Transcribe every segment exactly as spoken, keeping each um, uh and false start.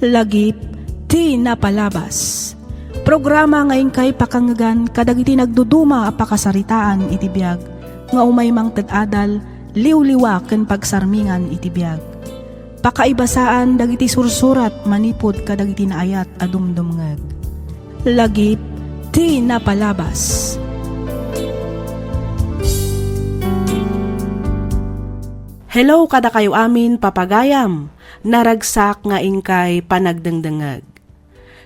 Lagip ti napalabas. Programa nga inkay pakangngegan kadagiti nagduduma a pakasaritaan iti biag nga umay mangted adal, liwliwa ken pagsarmingan iti biag. Pakaibasaan dagiti sursurat manipud kadagiti naayat a dumdumngeg. Lagip ti napalabas. Hello kadakayo amin, papagayam! Naragsak nga inkay panagdengdengngeg.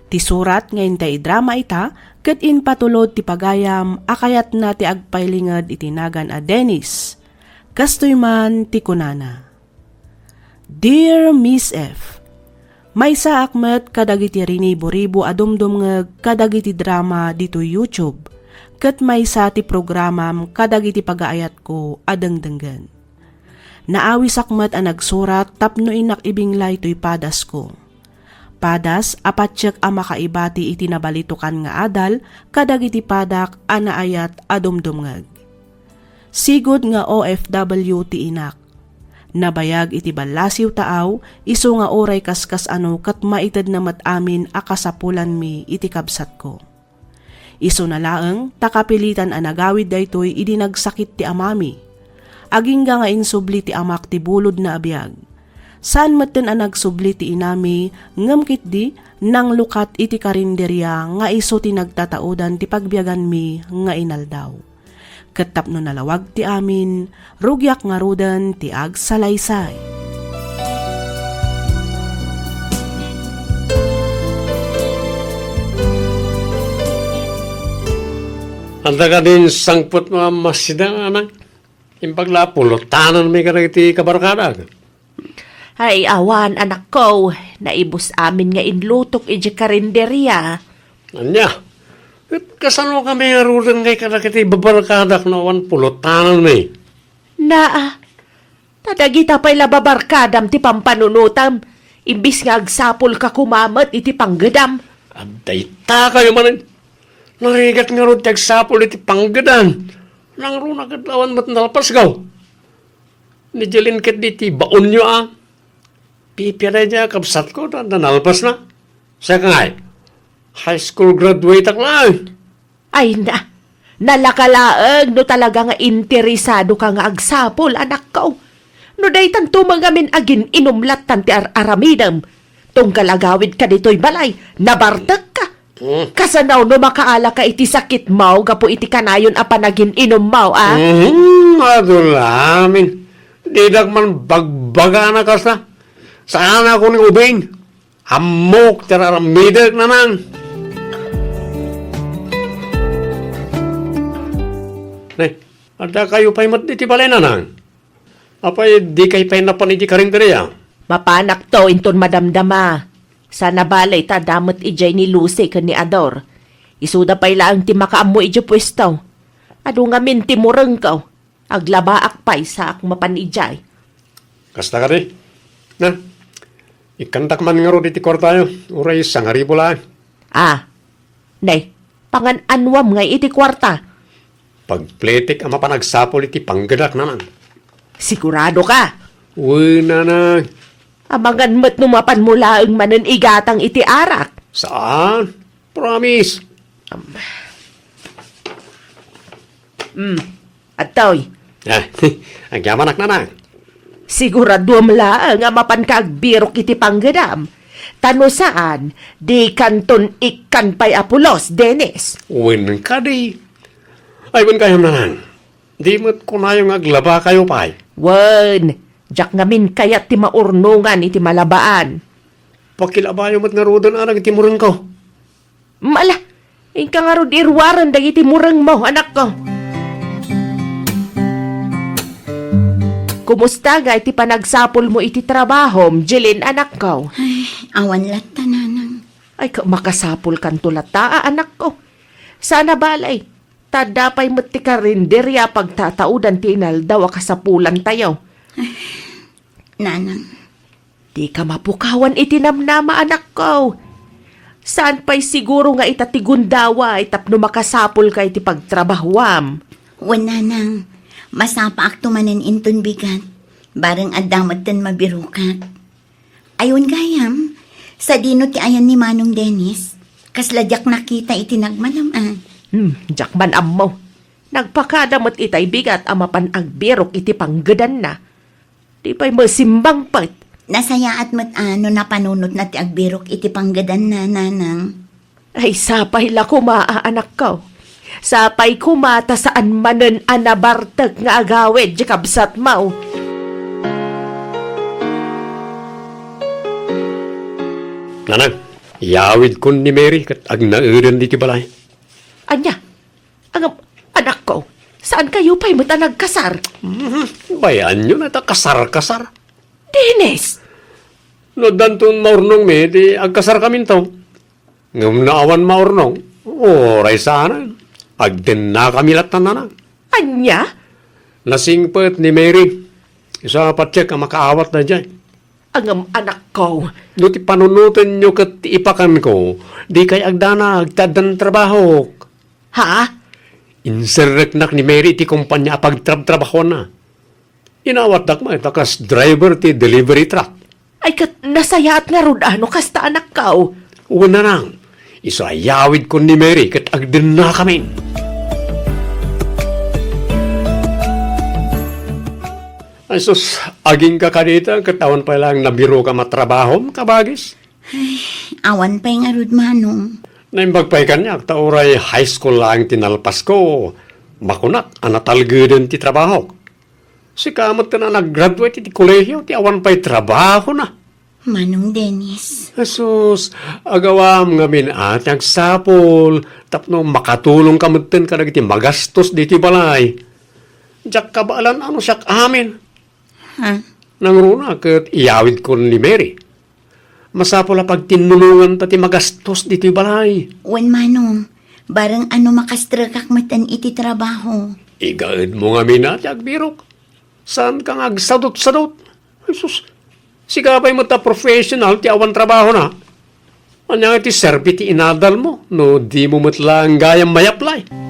Ti surat nga intay idrama ita ket impatulod ti pagayam a kayatna ti agpailinged iti nagan a Dennis. Kastoy man ti kunana, Dear Miss F, maysaak met kadagiti riniboribo a dumdumngeg kadagiti drama ditoy YouTube, ket maysa ti programam kadagiti pagaayatko a dengdenggen. Naawisak met a nagsurat tapno innak ibinglay toy padasko. Padas a patiek a makaibati iti nabalitokan nga adal kadagiti padak a naayat a dumdumngeg. Sigud nga O F W ti inak. Nabayag iti ballasiw taaw, isu nga uray kaskas-ano ket maitedna met amin a kasapulanmi iti kabsatko. Isuna laeng ta kapilitan a nagawid daytoy idi nagsakit ti amami. Agingga nga insubli ti amak ti bulodna a biag. Saan metten a nagsubli ti inami, ngem ketdi nanglukat iti karinderia nga isu ti nagtataudan ti pagbiaganmi nga inaldaw. Ket tapno nalawag ti amin, rugiak ngaruden ti agsalaysay. Anta kadin sangpet mo a masida, anak? Imbag la pulotananmi kadagiti kabarkadak. Ay, awan, anakko. Naibus amin nga inlutok idiay karinderia. Ania? Ket kasano kami ngaruden ngay kadagiti babarkadak no awan pulotananmi? Naa, ta dagita pay la babarkadam ti pampanunotam, imbis nga agsapulka koma met iti panggedam. Adda ita kayo manen. Narigat ngarud ti agsapul iti panggedan. Nangruna ket awan met nalpasgaw. Ni Jeline ket di ti baonyo a. Pipia daydiay a kabsatko, ta, ta nalpasna. Siak ngay, high school graduate ak laeng. Ay na, nalaka laeng no talaga nga interesado ka nga agsapul, anakko. No daytanto mangamin agin-inum lattan ti ar-aramidem. Tunggal agawidka ditoy balay, nabartekka. Hmm. Kasano no makaalaka iti sakitmo gapu iti kanayon a panagin-inummo, a? Mhm, adu la amin. Didak man bagbagana kasta. Saan ako ni ubing? Ammok ti ar-aramidek, nanang. Ne, adda kayo pay met iti balay, nanang? Apay, di kay pay napan iti karinderia? Mapanakto inton madamdama. Sana balay ta adda met idiay ni Lucy ken ni Ador. Isuda pay laeng ti makaammo idiay puesto. Adu ngamin ti murengko. Aglabaak pay saak mapan idiay. Kasta kadi? Na, ikkantak man ngarud iti kuartayo. Uray sangaribu laeng. Ah, ne, pangan-anuam ngay iti kuarta? Pagpletek a mapan agsapul iti panggedak, nanang. Sigurado ka? Wen, nanang. Amangan met no mapanmo laeng manen igatang iti arak. Saan? Promise. Am. Hmm. Adtoy. Ah, agyamanak, nanang. Siguraduam laeng a mapanka agbirok iti panggedam. Ta no saan, dikanton ikkan pay a pulos, Dennis. Wen kadi. Ay, wen kayam, nanang. Di met kunayo nga aglaba kayo pay. Wen, diak ngamin kayat ti maurnongan iti malabaan. Pakilabayo met ngaruden a dagiti murengko. Mala, inka ngarud iruaren dagiti murengmo, anakko. Kumusta nga iti panagsapulmo iti trabahom, Jeline, anakko? Ay, awan latta, nanang. Ay, ka-, makasapulkanto latta, a, anakko. Sana balay, ta adda pay met ti karinderia pagtataudan ti inaldaw a kasapulantayo. Nanang. Dika mapukawan iti namnama, anakko. Saan pay siguro nga ita ti gundaway tapno makasapulka iti pagtrabahuam? Wen, nanang, masapaakto manen inton bigat. Bareng adda metten mabirokak. Ay, wen gayam, Sadino ti ayan ni Manong Dennis? Kasla diak nakita iti nagmanam, a. Hmm, diak man ammo. Nagpakada met itay bigat a mapan agbirok iti panggedanna. Di pay masimbangpet. Nasayaat met a no napanunotna ti agbirok iti panggedanna, nanang. Ay, sapay la koma a anakko. Sapay koma ta saan manen a nabartek nga agawid ti kabsatmo. Nanang, iyawidkon ni Mary ket agnaeden ditoy balay. Ania? Ngem, anakko, saan kayo pay met a nagkasar? Mhm. Bayaanyo na ta kasar-kasar. Dennis! No addanton maurnongmi, di agkasarkaminto. Ngem no awan maurnong, uray saanen. Agdennakami latta, nanang. Ania? Nasingpet ni Mary. Isu a patiek a makaawat daydiay. Ngem, anakko. No ti panunotenyo ket ti ipakanko, dikay agdanag ta addan trabahok. Ha? Inserreknak ni Mary iti kompania a pagtrabtrabahoanna. Inawatdak met a kas driver ti delivery truck. Ay, ket nasayaat ngarud a no kasta, anakko. Wen, nanang, isu a iyawidkon ni Mary ket agdennakamin. Ay sus, agingga kadita ket awan pay laeng nabirokam a trabahom, kabagis? Ay, awan pay ngarud, Manong. Naimbag pay kaniak ta uray high school laeng ti nalpasko, makunak a natalgeden ti trabahok. Sika met a naggraduate iti kolehio ti awan pay trabahona. Manong Dennis. Jesus, agawam ngamin a ti agsapul tapno makatulongka metten kadagiti magastos ditoy balay. Diak kabaelan a no siak amin. Ha? Nangruna ket iyawidkon ni Mary. Masapul a pagtinnulonganta ti magastos ditoy balay. Wen, Manong, bareng a no makastrekak metten iti trabaho. Igaedmo ngamin a ti agbirok. Saanka nga agsadutsadut? Ay sus, sika pay met a professional ti awan trabahona. Ania nga ti serbi ti inadalmo no dimo met laeng gayam may-apply?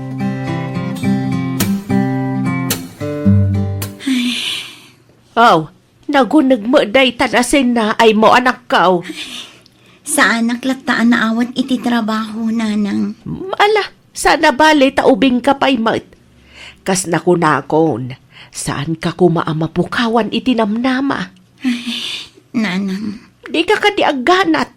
Aw, naguneg met dayta nasennaaymo, anakko. Saanak latta a naawat iti trabaho, nanang. Ala, saan a bale ta ubingka pay met. Kas nakunakon, saanka koma a mapukawan iti namnama. Ay, nanang. Dika kadi agganat.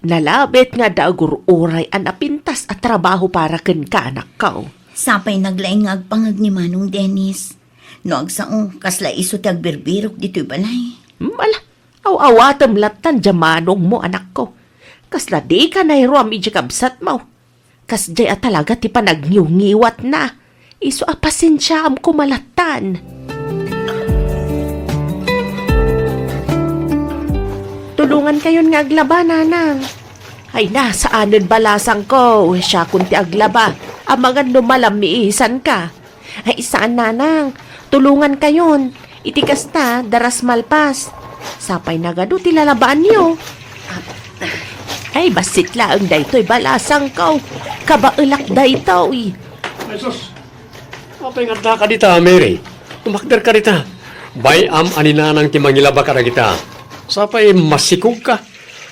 Nalabit nga adda agur-uray a napintas a trabaho para kenka, anakko. Sapay naglaing nga agpangeg ni Manong Dennis. No agsao, kasla isu ti agbirbirok ditoy balay. Hmm, ala, aw-awatem lattan diay manongmo, anakko. Kasla dika nairuam idiay kabsatmo. Kasdiay a talaga ti panagniwngiwatna. Isu a pasensiaam koma lattan. Tulongankayon nga aglaba, nanang. Ay na, saanen balasangko. Siakon ti aglaba. Amangan no malamiisanka. Ay, saan, nanang. Tulongankayon. Iti kasta, daras malpas. Sapay nagadu ti lalabaanyo. Ay, bassit laeng daytoy balasangko. Kabaelak daytoy. Jesus! Apay nga addaka dita, Mary? Tumakderka dita. Bay-am a ni Nanang ti mangilaba kadagita. Sapay masikogka.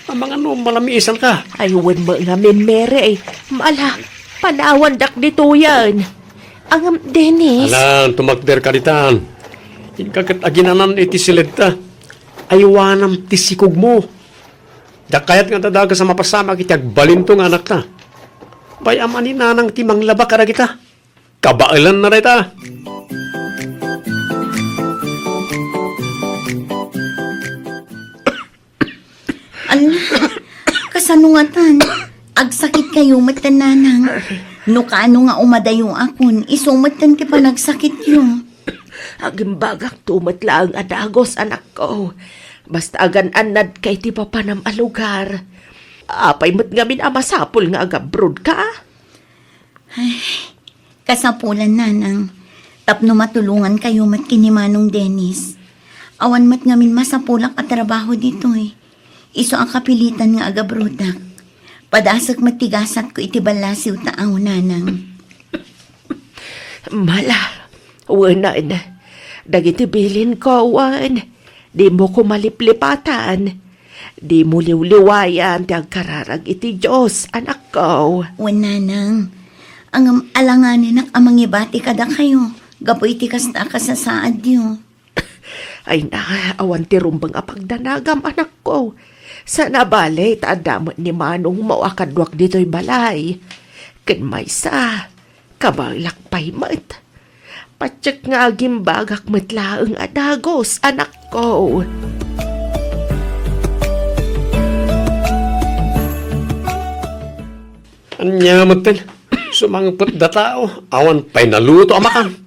Amangan no malamiisanka. Ay, wen met ngamin, Mary. Ala, panawandak ditoyen. Ngem, Dennis. Ala, tumakderka ditan. Inka ket aginanan iti siledta. Aywanam ti sikogmo. Diak kayat nga adda dages a mapasamak iti agbalinto nga anakta. Bay-am a ni Nanang ti manglaba kadagita. Kabaelanna dayta. Ala, kasano ngatan? Agsakitkayo met, Nanang. No kaano nga umadayo akon, isu met ti panagsakityo. Agimbagakto met laeng a dagus, anakko. Basta agan-annadka iti papanam a lugar. Apay met ngamin a masapul nga agabrodka? Ay, kasapulan, Nanang, tapno matulongankayo met ken ni Manong Dennis. Awan met ngamin masapulak a trabaho ditoy. Isu a kapilitan nga agabrodak. Padasek met ti gasatko iti ballasiw ta aw, Nanang. Mala, wenen, dagiti bilinko, wen, dimo koma liplipatan. Dimo liwliwayan ti agkararag iti Dios, anakko. Wen, nanang. Ngem alanganenak a mangibati kadakayo gapu iti kasta a kasasaadyo. Ay na, awan ti rumbeng a pagdanagam, anakko. Saan a bale, ta adda met ni manongmo a kaduak ditoy balay. Ken maysa, kabaelak pay met. Patiek nga agimbagak met laeng a dagus, anakko. Ania metten, sumangpet da tao, awan pay naluto a makan.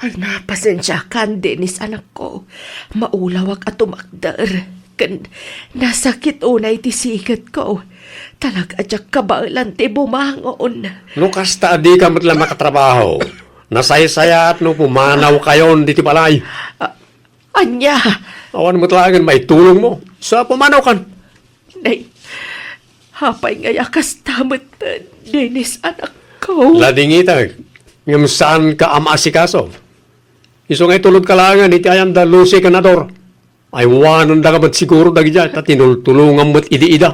Ay, napasensiakan, Dennis, anakko. Maulawak a tumakder. Ken nasakit unay ti siketko. Talaga a diak kabaelan ti bumangon. No kasta a dika met la makatrabaho, nasaysayaat no pumanawkayon diti balay. A-, ania? Awan met laengen maitulongmo. Sa pumanawkan. Nay, apay ngay a kasta met, Dennis, anakko? Ladingitek, ngem saanka a maasikaso. Isu nga itulodka laengen iti ayan da Lucy ken Ador. Ay, wanenda ka met siguro dagidiay, ta tinultulongam met idi ida.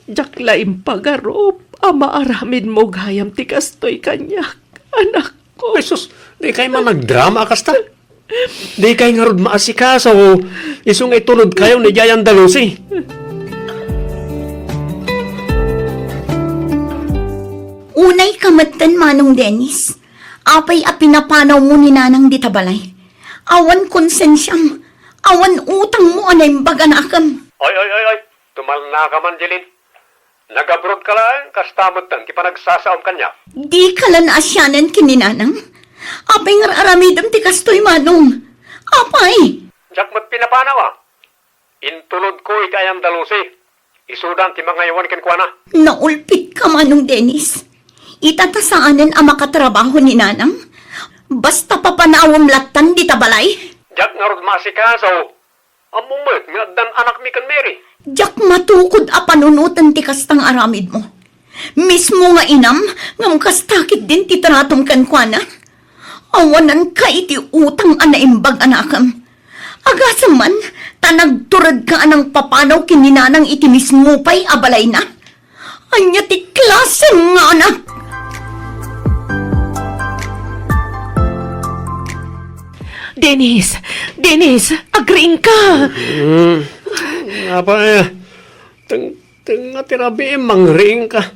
Diak la impagarup a maaramidmo gayam ti kastoy kaniak, anakko. Ay, sus, di kay man nagdrama a kasta. Di kay ngarud maasikaso, isu nga itulodkayo ni Giant Dalusi. Unay ka metten, Manong Dennis. Apay a pinapanawmo ni Nanang dita balay? Awan konsensiam, awan utangmo a naimbag a nakem. Oy, oy, oy, oy. Tumalna ka man, Jeline. Nag-abroad ka laeng, kasta metten ti panagsasaom kaniak. Di ka la naasianan ken ni Nanang? Apay nga ar-aramidem ti kastoy, Manong? Apay? Diak met pinapanaw a. Intulodko iti Ayanda Lucy. Isudan ti mangaywan kenkuana. Naulpitka, Manong Dennis. Ita ta saanen a makatrabaho ni Nanang? Basta papanawem lattan dita balay? Diak ngarud maasikaso. Ammom met nga addan anakmi ken Mary. Diak matukod a panunoten ti kasta nga aramidmo. Mismo nga inam, ngem kasta ketdin ti tratom kenkuana. Awananka iti utang a naimbag a nakem. Agasem man, ta nagturedka a nangpapanaw ken ni Nanang iti mismo pay a balayna. Ania ti klasem nga anak? Dennis! Dennis! Agriingka! Mm. Apay, teng-, tengnga ti rabiim, mangriingka.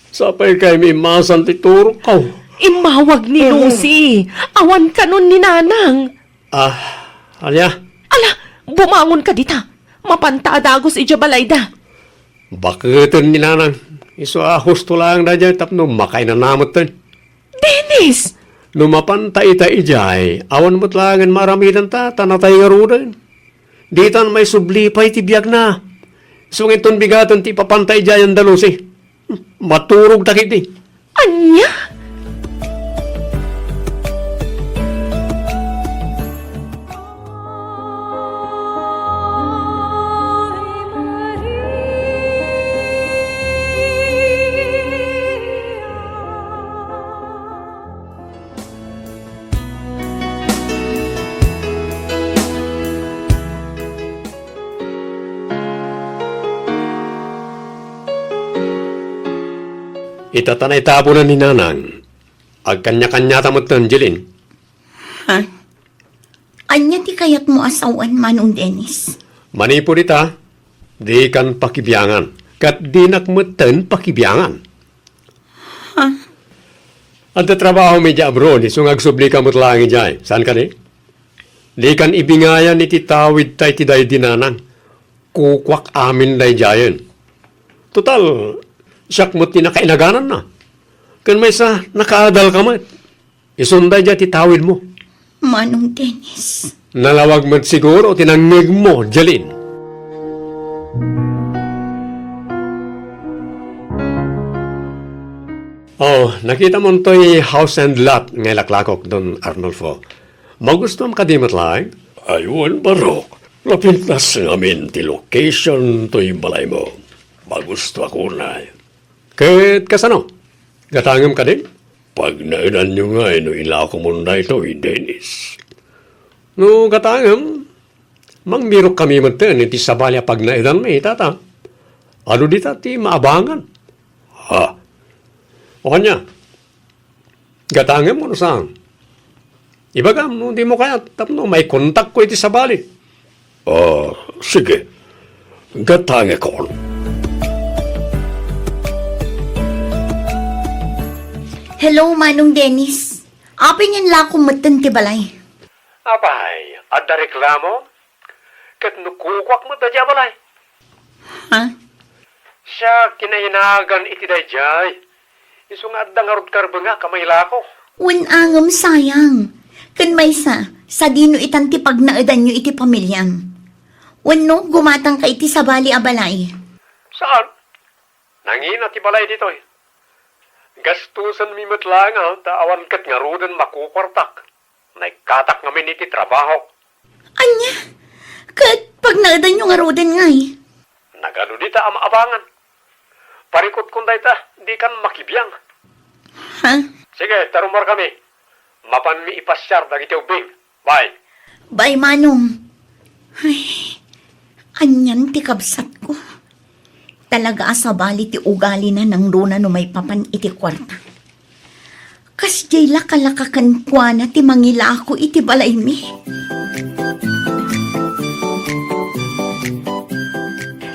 Sapay kay mimasan ti turokko. Immawag ni Mm. Lucy. Awan kanon ni Nanang. Ah, ania? Ala, bumangonka dita. Mapanta a dagus idiay balayda. Baketen ni Nanang. Isu a husto laeng daydiay tapno makainana metten. Dennis! No mapanta ita idiay, awan met laengen maaramidenta, ta natay ngaruden. Ditan maisubli pay ti biagna. Isu nga inton bigaten ti ipapanta idiay Andalusi. Maturogta ketdi. Ania? Ita ta naitaponan ni Nanang, agkaniakaniata metten, Jeline. Ha? Ania ti kayatmo a sawen, Manong Dennis? Manipud ita, dikan pakibiangan, ket dinak metten pakibiangan. Ha? Adda trabahomi idiay abroad, isu nga agsublika met laeng idiay. Saan kadi? Dikan ibingayan iti tawid ta iti daydi Nanang. Kukuak amin daydiayen. Total, siak met ti nakainagananna. Ken maysa, nakaadalka met. Isun daydiay ti tawidmo. Manong Dennis. Nalawag met siguro ti nangngegmo, Jeline. Oh, nakitam toy house and lot nga ilaklakok, Don Arnulfo. Magustuam kadi met laeng? Ay wen, Barok. Napintas ngamin ti location toy balaymo. Magustuak unay. Ket kasano? Gatangem kadi? Pagnaedanyo ngay no ilakomon daytoy, Dennis. No gatangem, Mangmirokkami metten iti sabali a pagnaedanmi, tata. Adu dita ti maabangan? Ha? O ania? Gatangem wenno saan? Ibagam no dimo kayat tapno maikontakko iti sabali. Ah, sige. Gatangekon. Hello, Manong Dennis. Apay nga inlako metten ti balay? Apay, adda reklamo? Ket no kukuak met daydiay a balay? Ha? Siak ti nainagan iti daydiay. Isu nga adda ngarud karbengak a mailako. Wen, ngem sayang. Ken maysa, sadino itan ti pagnaedanyo iti pamiliam? Wenno, gumatangka iti sabali a balay? Saan? Nangina ti balay ditoy. Gastusenmi met laeng, ah, ta awan ket ngaruden makukuartak. Naikkatak ngamin iti trabahok. Ania? Ket pagnaedanyo ngaruden ngay? Nagadu dita a maabangan. Parikutkon dayta, dikan makibiang. Ha? Sige, ta rumuarkami. Mapanmi ipasiar dagiti ubbing. Bye. Bye, Manong. Ay, anian ti kabsatko? Talaga a sabali ti ugalina nangruna no maipapan iti kuarta. Kasdiay lakalaka kenkuana ti mangilako iti balaymi.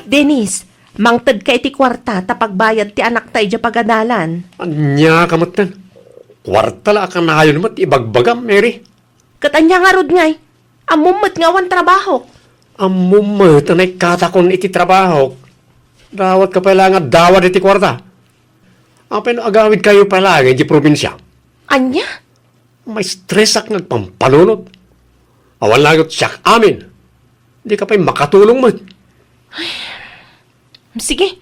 Dennis, mangtedka iti kuarta ta pagbayad ti anakta idiay pagadalan. Ania ka metten? Kuarta la a kanayon met ibagbagam, Mary. Ket ania ngarud ngay? Ammom met nga awan trabahok. Ammom met a naikkatakon iti trabahok. Dawatka pay laeng a dawad iti kuarta. Apay no agawidkayo pay laeng idiay probinsia? Ania? Maistresak nga agpampanunot. Awan laeng siak amin. Dika pay makatulong met. Sige,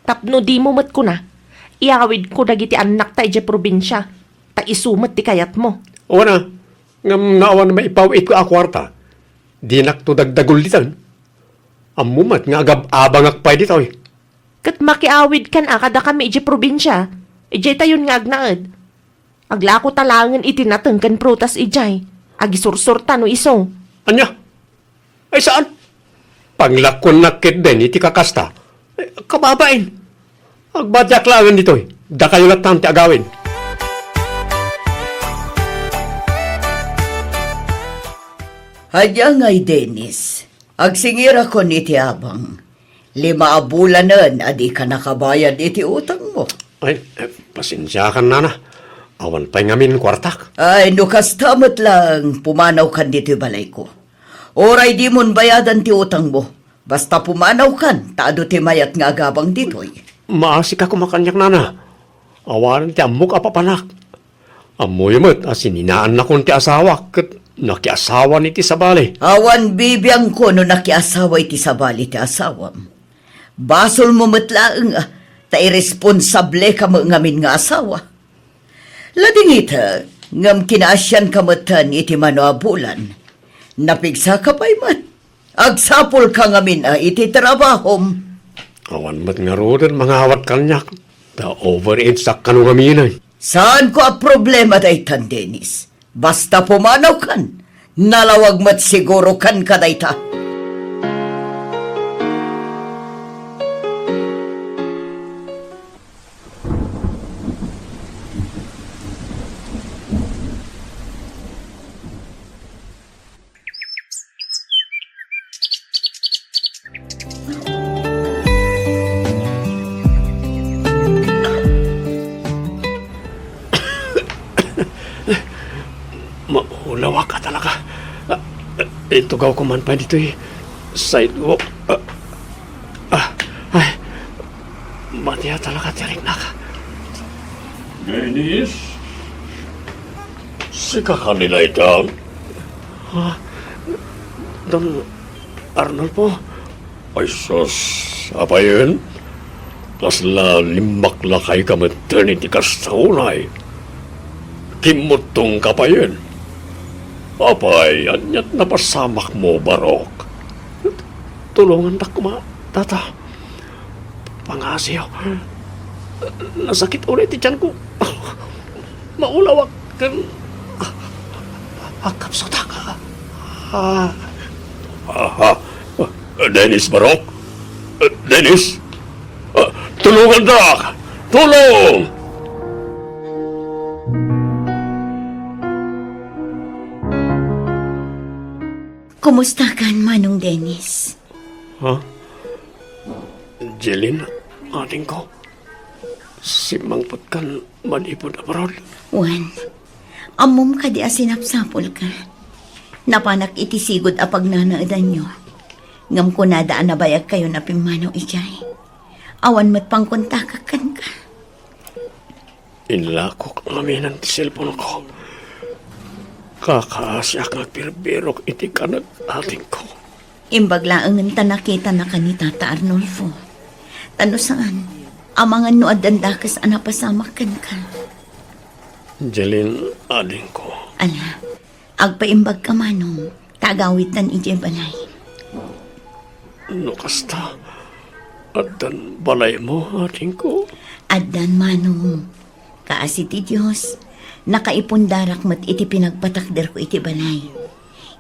tapno dimo met kuna, iawidko dagiti annakta idiay probinsia, ta isu met ti kayatmo. Wen a, ngem no awan maipaw-itko a kuarta, dinakto dagdagulliten. Ammom met nga agab-abangak pay ditoy. Ket makiawidkan a kadakami idiay probinsia, idiaytayon nga agnaed. Aglako ta laengen iti nateng ken prutas idiay. Agisursurta no isu. Ania? Ay, saan? Paglakuennak ketdin iti kakasta. Eh, kababain. Agbatiak laengen ditoy. Dakayo latta ti agawid. Ania ngay, Dennis? Agsingirakon iti abang. Lima a bulanen a dika nakabayad iti utangmo. Ay, eh, pasensiakan, nana. Awan pay ngamin kuartak. Ay, no kasta met laeng, pumanawkan ditoy balayko. Uray dimon bayadan ti utangmo, basta pumanawkan, ta adu ti mayat nga agabang ditoy. Maasika koma kaniak, nana. Awanen ti ammok a papanak. Ammoyo met a sininaannakon ti asawak ket nakiasawan iti sabali. Awan bibiangko no nakiasawa iti sabali ti asawam. Basolmo met laeng, ah, ta iresponsableka met ngamin nga asawa. Ladingita, ngem kinaasianka metten iti mano a bulan. Napigsaka pay met. Agsapulka ngamin a iti trabahom. Awan met ngaruden mangawat kaniak, ta overage sak kano ngaminen. Saanko a problema daytan, Dennis. Basta pumanawkan, nalawag met sigurokan kadayta. Maulawak a talaga. Ah, itugawko man pay ditoy sidewalk. Ah, ah, ay, matia talaga ti riknak. Dennis? Sika kanila itan? Ah, Don Arnulfo? Ay sus, apayen? Kasla limmaklakayka metten iti kasta unay. Kimmuttongka payen. Apay, aniat napasamakmo, Barok? Tulongandak koma, tata. Pangasiyo. Nasakit unay ti tianko. Maulawak ken agkapsutak. Ah. Aha. Dennis Barok? Dennis? Ah, tulungandak! Tulong! Kumusta kan, Manong Dennis? Ha? Jeline, adingko, simmangpet kan manipud abroad? Juan, ammom kadi a sinapsapulka? Napanak iti sigud a pagnanaedanyo. Ngem kunada a nabayagkayon a pimmanaw idiay. Awan met pangkontakak kenka. Inlakok ngaminen ti cellphone-ko. Kakaasiak nga agbirbirok iti kanag-atingko. Imbag laengen ta nakitana kan ni Tata Arnulfo. Ta no saan, amangan no addan dakes a napasamak kenka. Jeline, adingko. Ala, agpaimbagka, Manong, ta agawidtan idiay balay. No kasta, addan balaymo, adingko? Addan, Manong. Kaasi ti Dios, nakaipundarak met iti pinagpatakderko iti balay.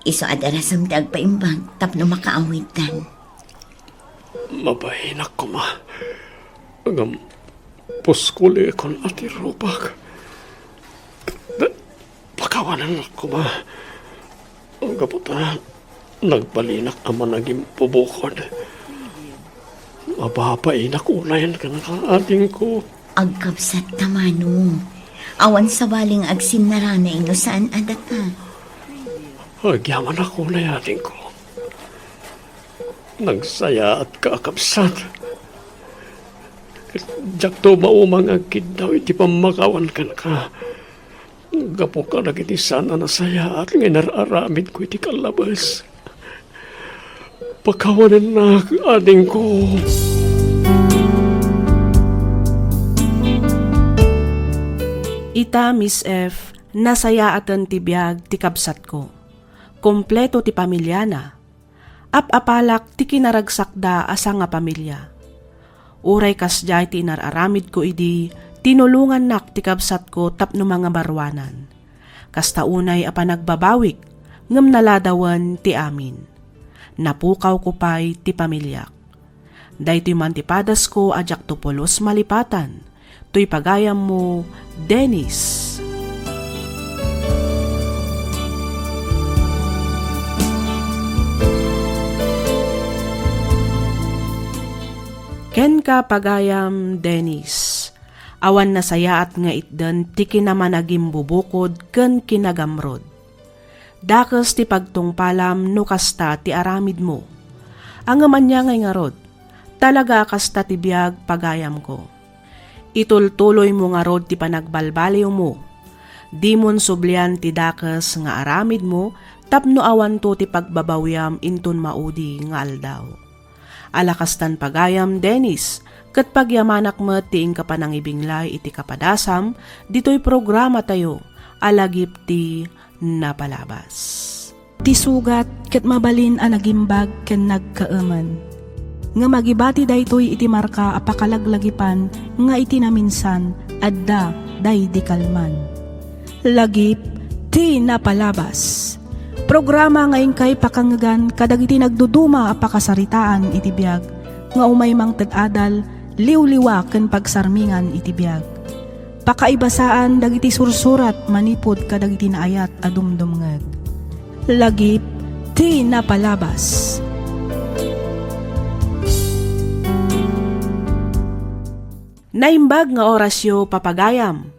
Isu a darasem ti agpaimbag tapno makaawidtan. Mabainak koma. Ngem puskulikon a ti rupak. Pakawanennak koma. Gapu ta nagbalinak a managimbubukod. Mababainak unayen kenka, adingko. Agkabsatta, Manong. Awan sabali nga agsinnaranay no saan a data. Agyamanak unay, adingko. Nagsayaatka a kabsat. Diakto maumay nga agkiddaw iti pammakawan kenka. Gapu kadagiti saan a nasayaat nga inar-aramidko iti kallabes. Pakawanennak, adingko. Ita, Miss F, nasayaaten ti biag ti kabsatko. Kompleto ti pamiliana. Ap-apalak ti kinaragsakda a sangapamilia. Uray kasdiay ti inar-aramidko idi, tinulongannak ti kabsatko tapno mangabaruanan. Kasta unay a panagbabawik, ngem naladawen ti amin. Napukawko pay ti pamiliak. Daytoy man ti padasko a diakto pulos malipatan. Toy pagayammo, Dennis. Kenka, pagayam Dennis, awan nasayaat nga itden ti kinamanagimbubukod ken kinagamrod. Dakes ti pagtungpalam no kasta ti aramidmo. Ngem ania ngay ngarud, talaga a kasta ti biag, pagayamko. Itultuloymo ngarud ti panagbalbaliwmo. Dimon sublian ti dakes nga aramidmo tapno awanto ti pagbabawiam inton maudi nga aldaw. Ala kastan, pagayam Dennis, ket pagyamanak met ti inka panangibinglay iti kapadasam ditoy programatayo a Lagip ti Napalabas. Ti sugat ket mabalin a nagimbag ken nagkaemen. Ngem agibati daytoy iti marka a pakalaglagipan nga iti naminsan adda daydi kalman. Lagip ti Napalabas. Programa nga inkay pakangngegan kadagiti nagduduma a pakasaritaan iti biag nga umay mangted adal, liwliwa ken pagsarmingan iti biag. Pakaibasaan dagiti sursurat manipud kadagiti naayat a dumdumngeg. Lagip ti Napalabas. Naimbag nga orasyo, papagayam.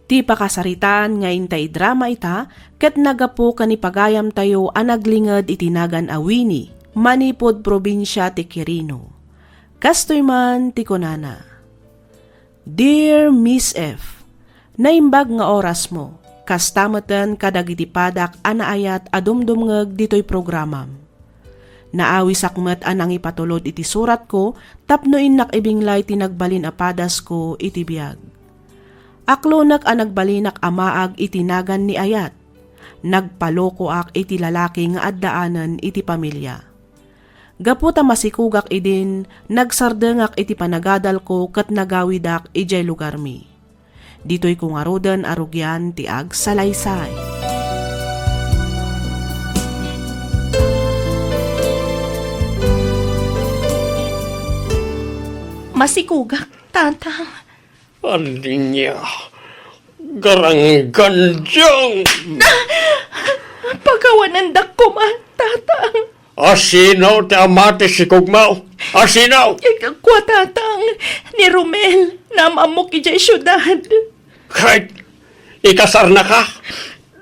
Ti pakasaritaan nga inta idrama ita ket naggapu ken ni pagayamtayo a naglinged iti nagan a Winnie, manipud probinsia ti Quirino. Kastoy man ti kunana, "Dear Miss F, naimbag nga orasmo, kasta meten kadagiti padak a naayat a dumdumngeg ditoy programam. Naawisak met a nangipatulod iti suratko tapno innak ibinglay ti nagbalin a padasko iti biag. Aklonek a nagbalinak a maag iti nagan ni ayat. Nagpalokoak iti lalaki nga addaanen iti pamilia. Gapu ta masikogak idin, nagsardengak iti panagadalko ket nagawidak idiay lugarmi. Ditoyko ngaruden a rugian ti agsalaysay." masikugak, Tatang. Ania? Garanggandiang! Pakawanendak koma, Tatang. Asino ti ama ti sikugmo? Asino? Kua, Tatang, ni Romel, naam-ammok idiay siudad. Ket ikasarnaka?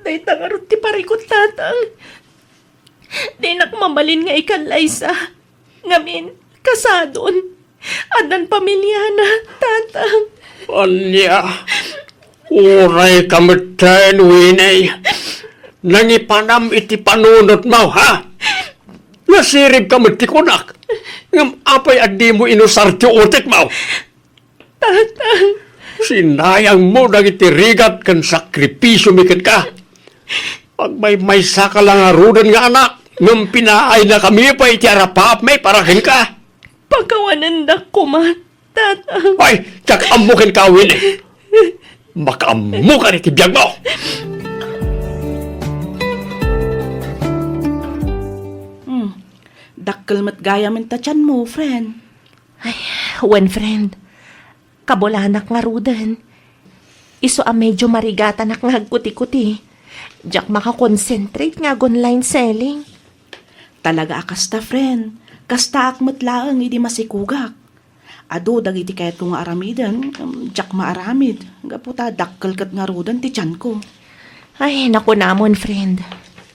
Dayta ngarud ti parikut, Tatang. Dinak mabalin nga ikallaysa. Ngamin, kasadon. Addan pamiliana, Tatang. Ania? Uray ka metten, Winnie. Nangipanam iti panunotmo, ha? Nasirib ka met ti kunak. Ngem apay a dimo inusar ti utekmo? Tatang. Sinayangmo dagiti rigat ken sakripisiomi kenka. Agmaymaysa ka la ngaruden nga anak, ngem pinaayna kami pay iti arapaapmi para kenka. Pakawanendak koma, Tatang. Ay, diak ammo kenka, Winnie. Makaammo ka iti biagmo. Hmm. Dakkel met gayam ta tianmo, friend. Ay, wen, friend. Kabulanak ngaruden. Isu a medio marigatanak nga agkuti-kuti. Diak makakonsentrate nga ag-online selling. Talaga a kasta, friend. Kastaak met laeng idi masikugak. Adu dagiti kayatko nga aramiden, em, diak maaramid. Gapu ta dakkel ket ngaruden ti tianko. Ay, nakunamon, friend.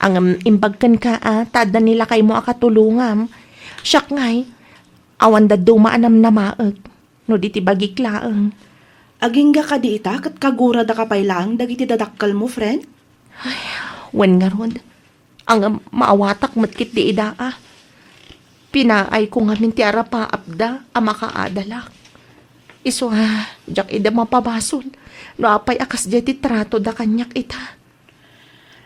Ngem imbag kenka a, ta adda ni lakaymo a katulongam. Siak ngay, awan dadduma a namnamaek. No di ti bagik laeng. Agingga kadi ita ket kaguradaka pay laeng dagiti dadakkelmo, friend? Ay, wen ngarud. Ngem maawatak met ketdi ida a. Pinaayko ngamin ti arapaapda a makaadalak. Isu a, diak ida mapabasol no apay a kasdiay ti tratoda kaniak ita.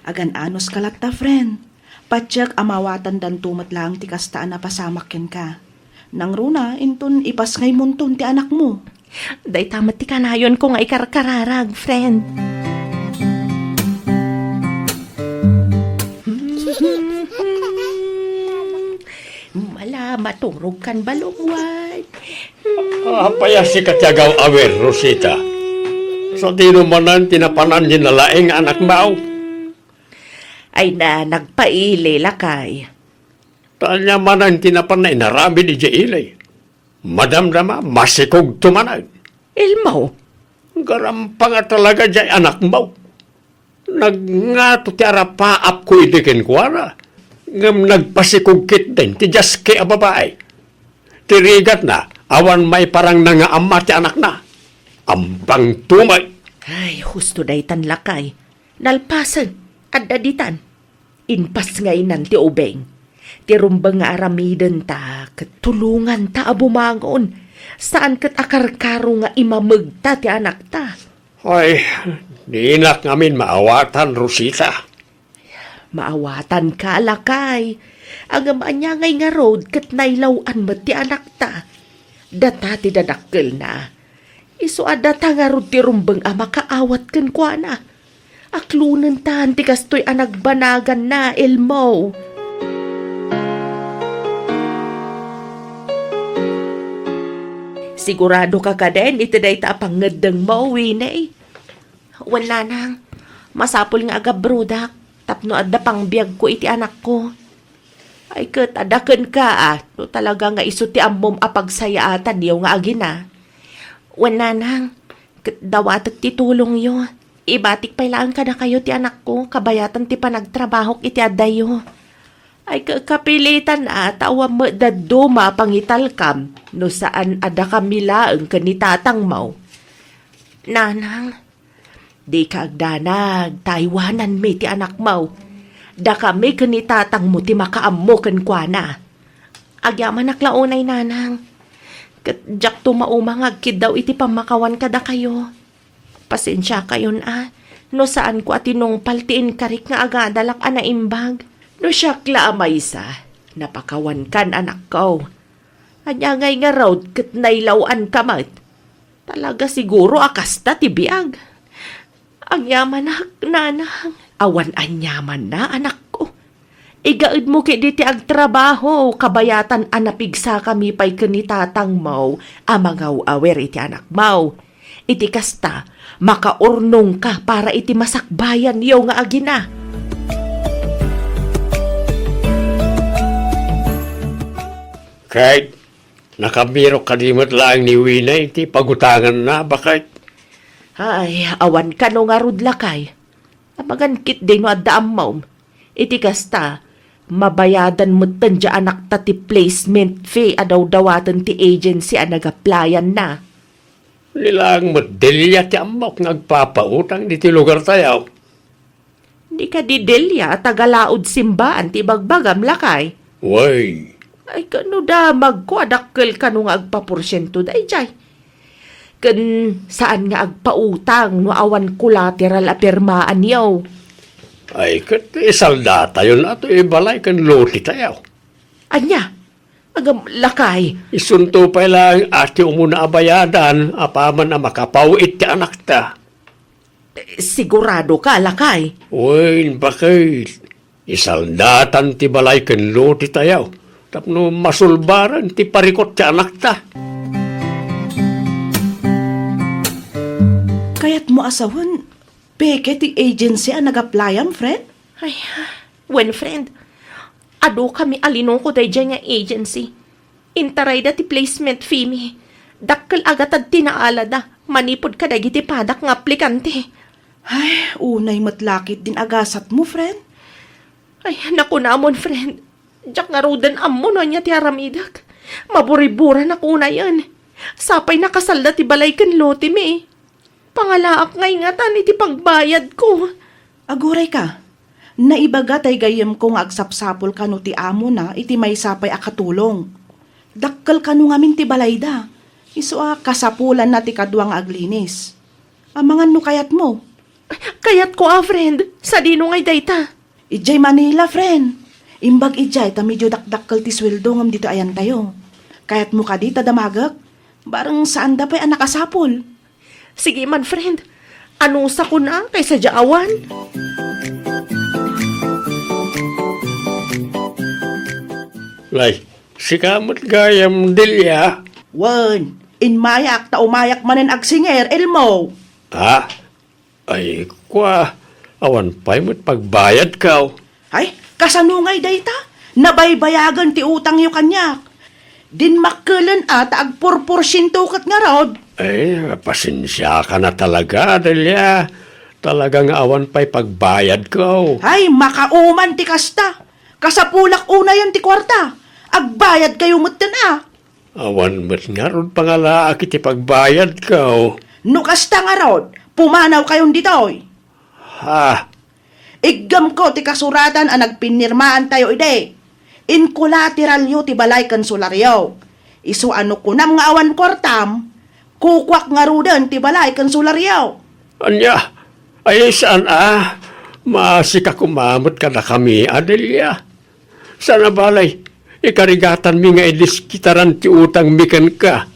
Agan-anoska latta, friend. Patiek a mawatandanto met laeng ti kasta a napasamak kenka. Nangruna, inton ipasngaymonton ti anakmo. Dayta met ti kanayonko nga ikarkararag, friend. Mala, maturog kan balungwan. Apay a sika ti agaw-awir, Rosita? Sadino manen ti napanan ni nalaing nga anakmo? Ay na, nagpaili, lakay. Ta ania manen ti napanna inaramid idiay ili? Madamdama, masikogto manen. Elmo. Garampanga talaga diay anakmo. Nagngato ti arapaapko idi kenkuana, ngem nagpasikog ketdin ti diaski a babai. Ti rigatna, awan maiparangna nga ama ti anakna. Ambangto met. Ay, husto daytan, lakay. Nalpasen, adda ditan. Impasngaynan ti ubing. Ti rumbeng nga aramidenta ket tulonganta a bumangon. Saan ket a karkaro nga imamegta ti anakta. Ay, dinak ngamin maawatan, Rosita. Maawatanka, lakay. Ngem ania ngay ngarud ket nailaw-an met ti anakta. Data ti dadakkelna. Isu a data ngarud ti rumbeng a makaawat kenkuana. Aklonentan ti kastoy a nagbanaganna, Elmo. Siguradoka kaden iti dayta a pangngeddengmo, Winnie? Wen, nanang, masapul nga agabrodak tapno adda pangbiagko iti anakko. Ay ket, adda kenka, a, no talaga nga isu ti ammom a pagsayaatanyo nga agina. Wen, nanang, ket dawatek ti tulongyo. Ibatik pay laeng kadakayo ti anakko, kabayatan ti panagtrabahok iti addayo. Ay, ka-, kapilitan a, ta awan met dadduma a pangitalkam, no saan a dakami laeng ken ni tatangmo. Nanang, dika agdanag, ta aywananmi ti anakmo. Dakami ken ni tatangmo ti makaammo kenkuana. Agyamanak la unay, nanang. Ket diakto mauma nga agkiddaw iti pammakawan kadakayo. Pasensiakayon a, no saanko a tinungpal ti inkarik nga agadalak a naimbag. No siak la a maysa, napakawankan, anakko. Ania ngay ngarud ket nailaw-anka met? Talaga siguro a kasta ti biag. Agyamanak, nanang. Awan aniamanna, anakko. Igaedmo ketdi ti agtrabaho, kabayatan a napigsakami pay ken ni tatangmo a mangaw-awer iti anakmo. Iti kasta, makaurnongka para iti masakbayanyo nga agina. Kay, nakabirok kadi met laeng ni Winay iti pagutanganna, baket? Ay, awan kano ngarud, lakay. Amangan ketdi no adda ammom. Iti kasta, mabayadan metten ti anakta ti placement fee a dawdawaten ti agency a nag-applyan-na. Ni laeng met Delia ti ammok nga agpapautang ditoy lugartayo. Di kadi Delia a taga-Laod Simbaan ti ibagbagam, lakay? Wen. Ay, kano damagko a dakkel kano nga agpaporsiento daydiay. Ken saan nga agpautang no awan collateral a pirmaanyo. Ay, ket isaldatayon a toy balay ken lotetayo. Ania? Agam, lakay. Isunto pay laeng a ti umuna a bayadan apaman a makapaw-it ti anakta. Sigurado ka, lakay? Wen, baket. Isaldatan ti balay ken lotetayo tapno masulbaren ti parikut ti anakta. Kayatmo a sawen, peke ti agency a nag-applyan, friend? Ay, wen, friend. Adu kami a linuko daydiay nga agency. Intarayda ti placement fee mi. Dakkel a gatad ti naalada manipud kadagiti padak nga aplikante. Ay, unay met la ketdin agasatmo, friend. Ay, nakunamon, friend. Diak ngaruden ammo no ania ti aramidek. Maburiburanak unayen. Sapay nakasalda ti balay ken lote mi. Pangalaak nga ingatan iti pagbayadko. Aguray ka. Naibaga tay gayyemko nga agsapsapul kano ti amona iti maysa pay a katulong. Dakkel kano ngamin ti balayda. Isu a kasapulanna ti kadua nga aglinis. Amangan no kayatmo. Kayatko a, friend. Sadino ngay dayta? Idiay Manila, friend. Imbag idiay ta medyo dakdakkel ti sueldo ngem ditoy ayantayo. Kayatmo kadi ta damagek? Bareng saanda pay a nakasapul. Sige man, friend. Anusakon a kaysa dia awan. Lay, sika met gayam, Delia? Wen, immayak ta umayak manen agsinger, Elmo. Ah? Ay, kua, awan pay met pagbayadko. Ay, kasano ngay dayta? Nabaybayagen ti utangyo kaniak. Dinmakkelen a ta agpurporsiento ket ngarud. Ay, pasensiaka na talaga, Delia. Talaga nga awan pay pagbayadko. Ay, makauman ti kasta. Kasapulak unayen ti kuarta. Agbayadkayo metten a. Awan met ngarud pangalaak iti pagbayadko. No kasta ngarud, pumanawkayon ditoy. Ha? Iggemko ti kasuratan a nagpinirmaantayo idi. Inkolateralyo ti balay ken solaryo. Isu a no kunam nga awan kuartam, kukuak ngaruden ti balay ken solaryo. Ania? Ay, saan a? Maasika koma met kadakami, Adelia. Saan a balay, ikarigatanmi nga idiskitaran ti utangmi kenka.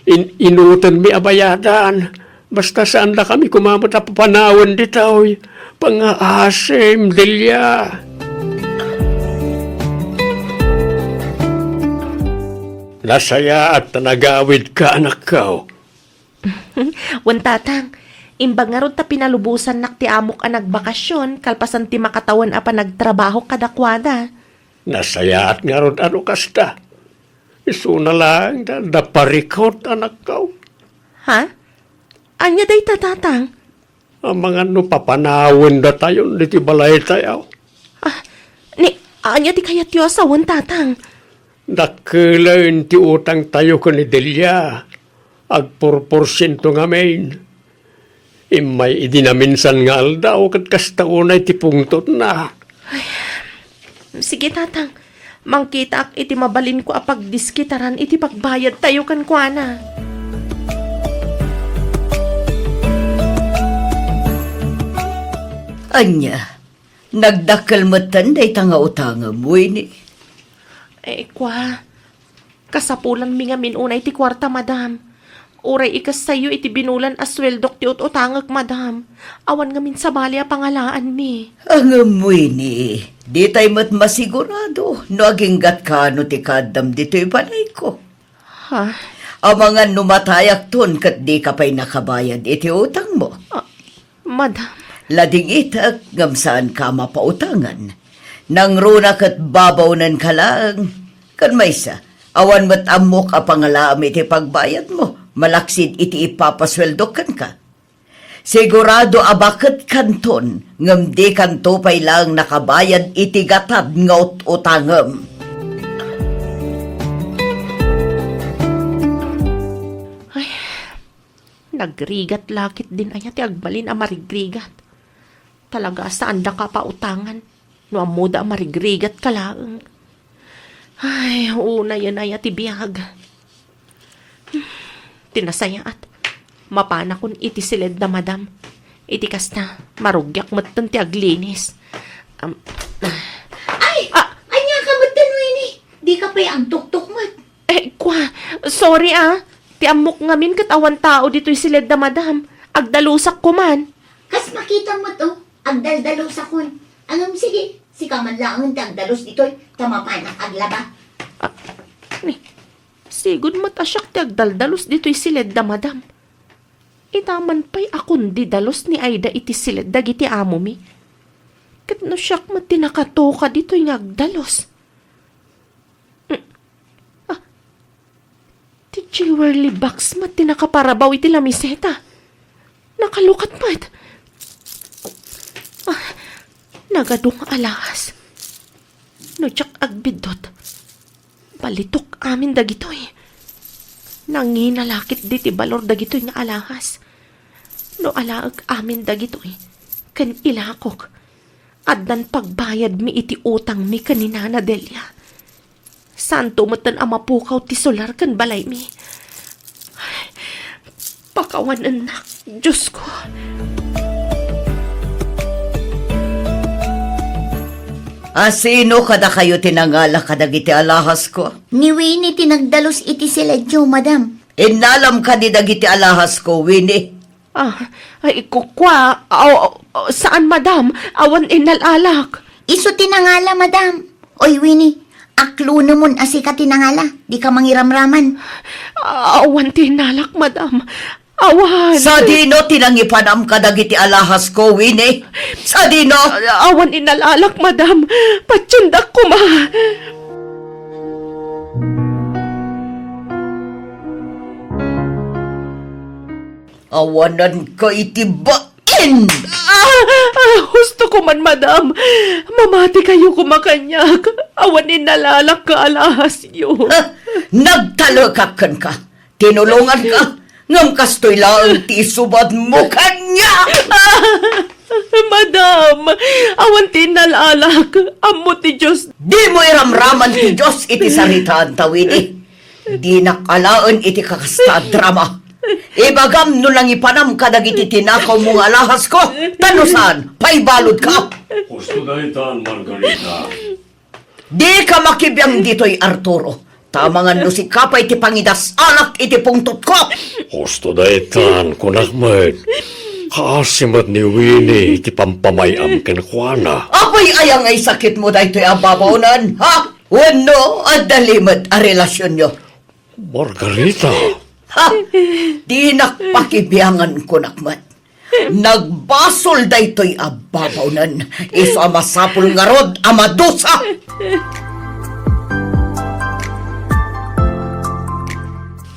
In-, inutenmi a bayadan. Basta saandakami koma met a papanawen ditoy. Pangngaasim, Delia. Nasayaat ta nagawidka, anakko. Wen, Tatang, imbag ngarud ta pinalubosannak ti amok a nagbakasyon kalpasan ti makatawen a panagtrabaho kadakuada. Nasayaat ngarud a no kasta. Isuna laeng da, da parikut, anakko. Ha? Ania dayta, Tatang? Amangan no papanawendatayon ditoy balaytayo. Ah, ni, ania ti kayatyo a sawen, Tatang? Dakkelen ti utangtayo ken ni Delia. Agpurporsiento ngamin. Immay idi naminsan nga aldaw ket kasta unay ti pungtotna. Ay, sige, Tatang. Mangkitaak iti mabalinko a pagdiskitaran iti pagbayadtayo kenkuana. Ania? Nagdakkel metten dayta nga utangem, Winnie? Eh, kua, kasapulanmi ngamin unay ti kuarta, madam. Uray ikassayo iti binulan a sueldok ti ut-utangek, madam. Awan ngamin sabali a pangalaanmi. Ngem, Winnie, ditay met masigurado no aginggatka no ti kaaddam ditoy balayko. Ha? Amangan no matayakton ket dika pay nakabayad iti utangmo. Ah, madam. Ladingitek ngem saanka a mapautangan. Nangruna ket babawnen ka laeng. Ken maysa, awan met ammok a pangalaam iti pagbayadmo, malaksid iti ipapasueldok kenka. Sigurado a baketkanton, ngem dikanto pay laeng nakabayad iti gatad nga ut-utangem. Ay, nagrigat la ketdin aya ti agbalin a marigrigat. Talaga a saandaka a pautangan no ammoda a marigrigatka laeng. Ay, unayen aya ti biag. Ti nasayaat, mapanakon iti siled da madam. Iti kasta, marugiak metten ti aglinis. Am, Ay! Ah! Ania ka metten, Winnie? Dika pay agtuktok met. Eh, kwa, sorry ah. Ti ammok ngamin ket awan tao ditoy siled da madam. Agdalusak koman. Kas makita met, oh, agdaldalusakon. Ngem sige, sika man laengen ti agdalus ditoy, ta mapanak aglaba. Ah, ni, sigud met a siak ti agdaldalus ditoy siled da madam. Ita man pay a kundi dalus ni Aida iti siled dagiti amomi. Ket no siak met ti nakatoka ditoy nga agdalus. Mm. Ah, ti jewelry box met ti nakaparabaw iti lamiseta. Nakalukat met. Ah, nagadu nga alahas. No diak agbiddut, balitok amin dagitoy. Nangina la ketdi ti balor dagitoy nga alahas. No alaek amin dagitoy, ken ilakok, addan pagbayadmi iti utangmi ken ni Nana Delia. Saanto metten a mapukaw ti solar ken balaymi. Pakawanennak, Diosko. A sino kadakayo ti nangala kadagiti alahasko? Ni Winnie ti nagdalus iti siledyo, madam. Innalam kadi dagiti alahasko, Winnie? Ah, ay, kukua, aw, aw, saan, madam. Awan innalalak. Isu ti nangala, madam. Oy, Winnie, aklunemon a sika ti nangala. Dika mangiramraman. Awan ti innalak, madam. Awan. Sadino ti nangipanam kadagiti alahasko, Winnie? Sadino? Awan innalalak, madam. Patiendak koma. Awananka iti bain! Ah, ah, husto koman, madam. Mamatikayo koma kaniak. Awan innalalak nga alahasyo. Ha? Nagtalekak kenka. Tinulonganka. Ngem kastoy laeng ti isubadmo kaniak. Ah, madam, awan ti innalalak. Ammo ti Dios. Dimo iramraman ti Dios iti saritaanta, Winnie. Dinak alaen iti kakasta a drama. Ibagam no nangipanam kadagiti tinakawmo nga alahasko, ta no saan, paibaludka. Husto daytan, Margarita. Dika makibiang ditoy, Arturo. Ta amangan no sika pay ti pangidas-alak iti pungtotko. Husto daytan, kunak met. Kaasi met ni Winnie iti pampamay-am kenkuana. Apay aya ngay sakitmo daytoy a babaonen, ha? Wenno, adda limed a relasionyo? Margarita! Ha! Dinak pakibiangan, kunak met. Nagbasol daytoy a babaonen. Isu a masapul ngarud a madusa!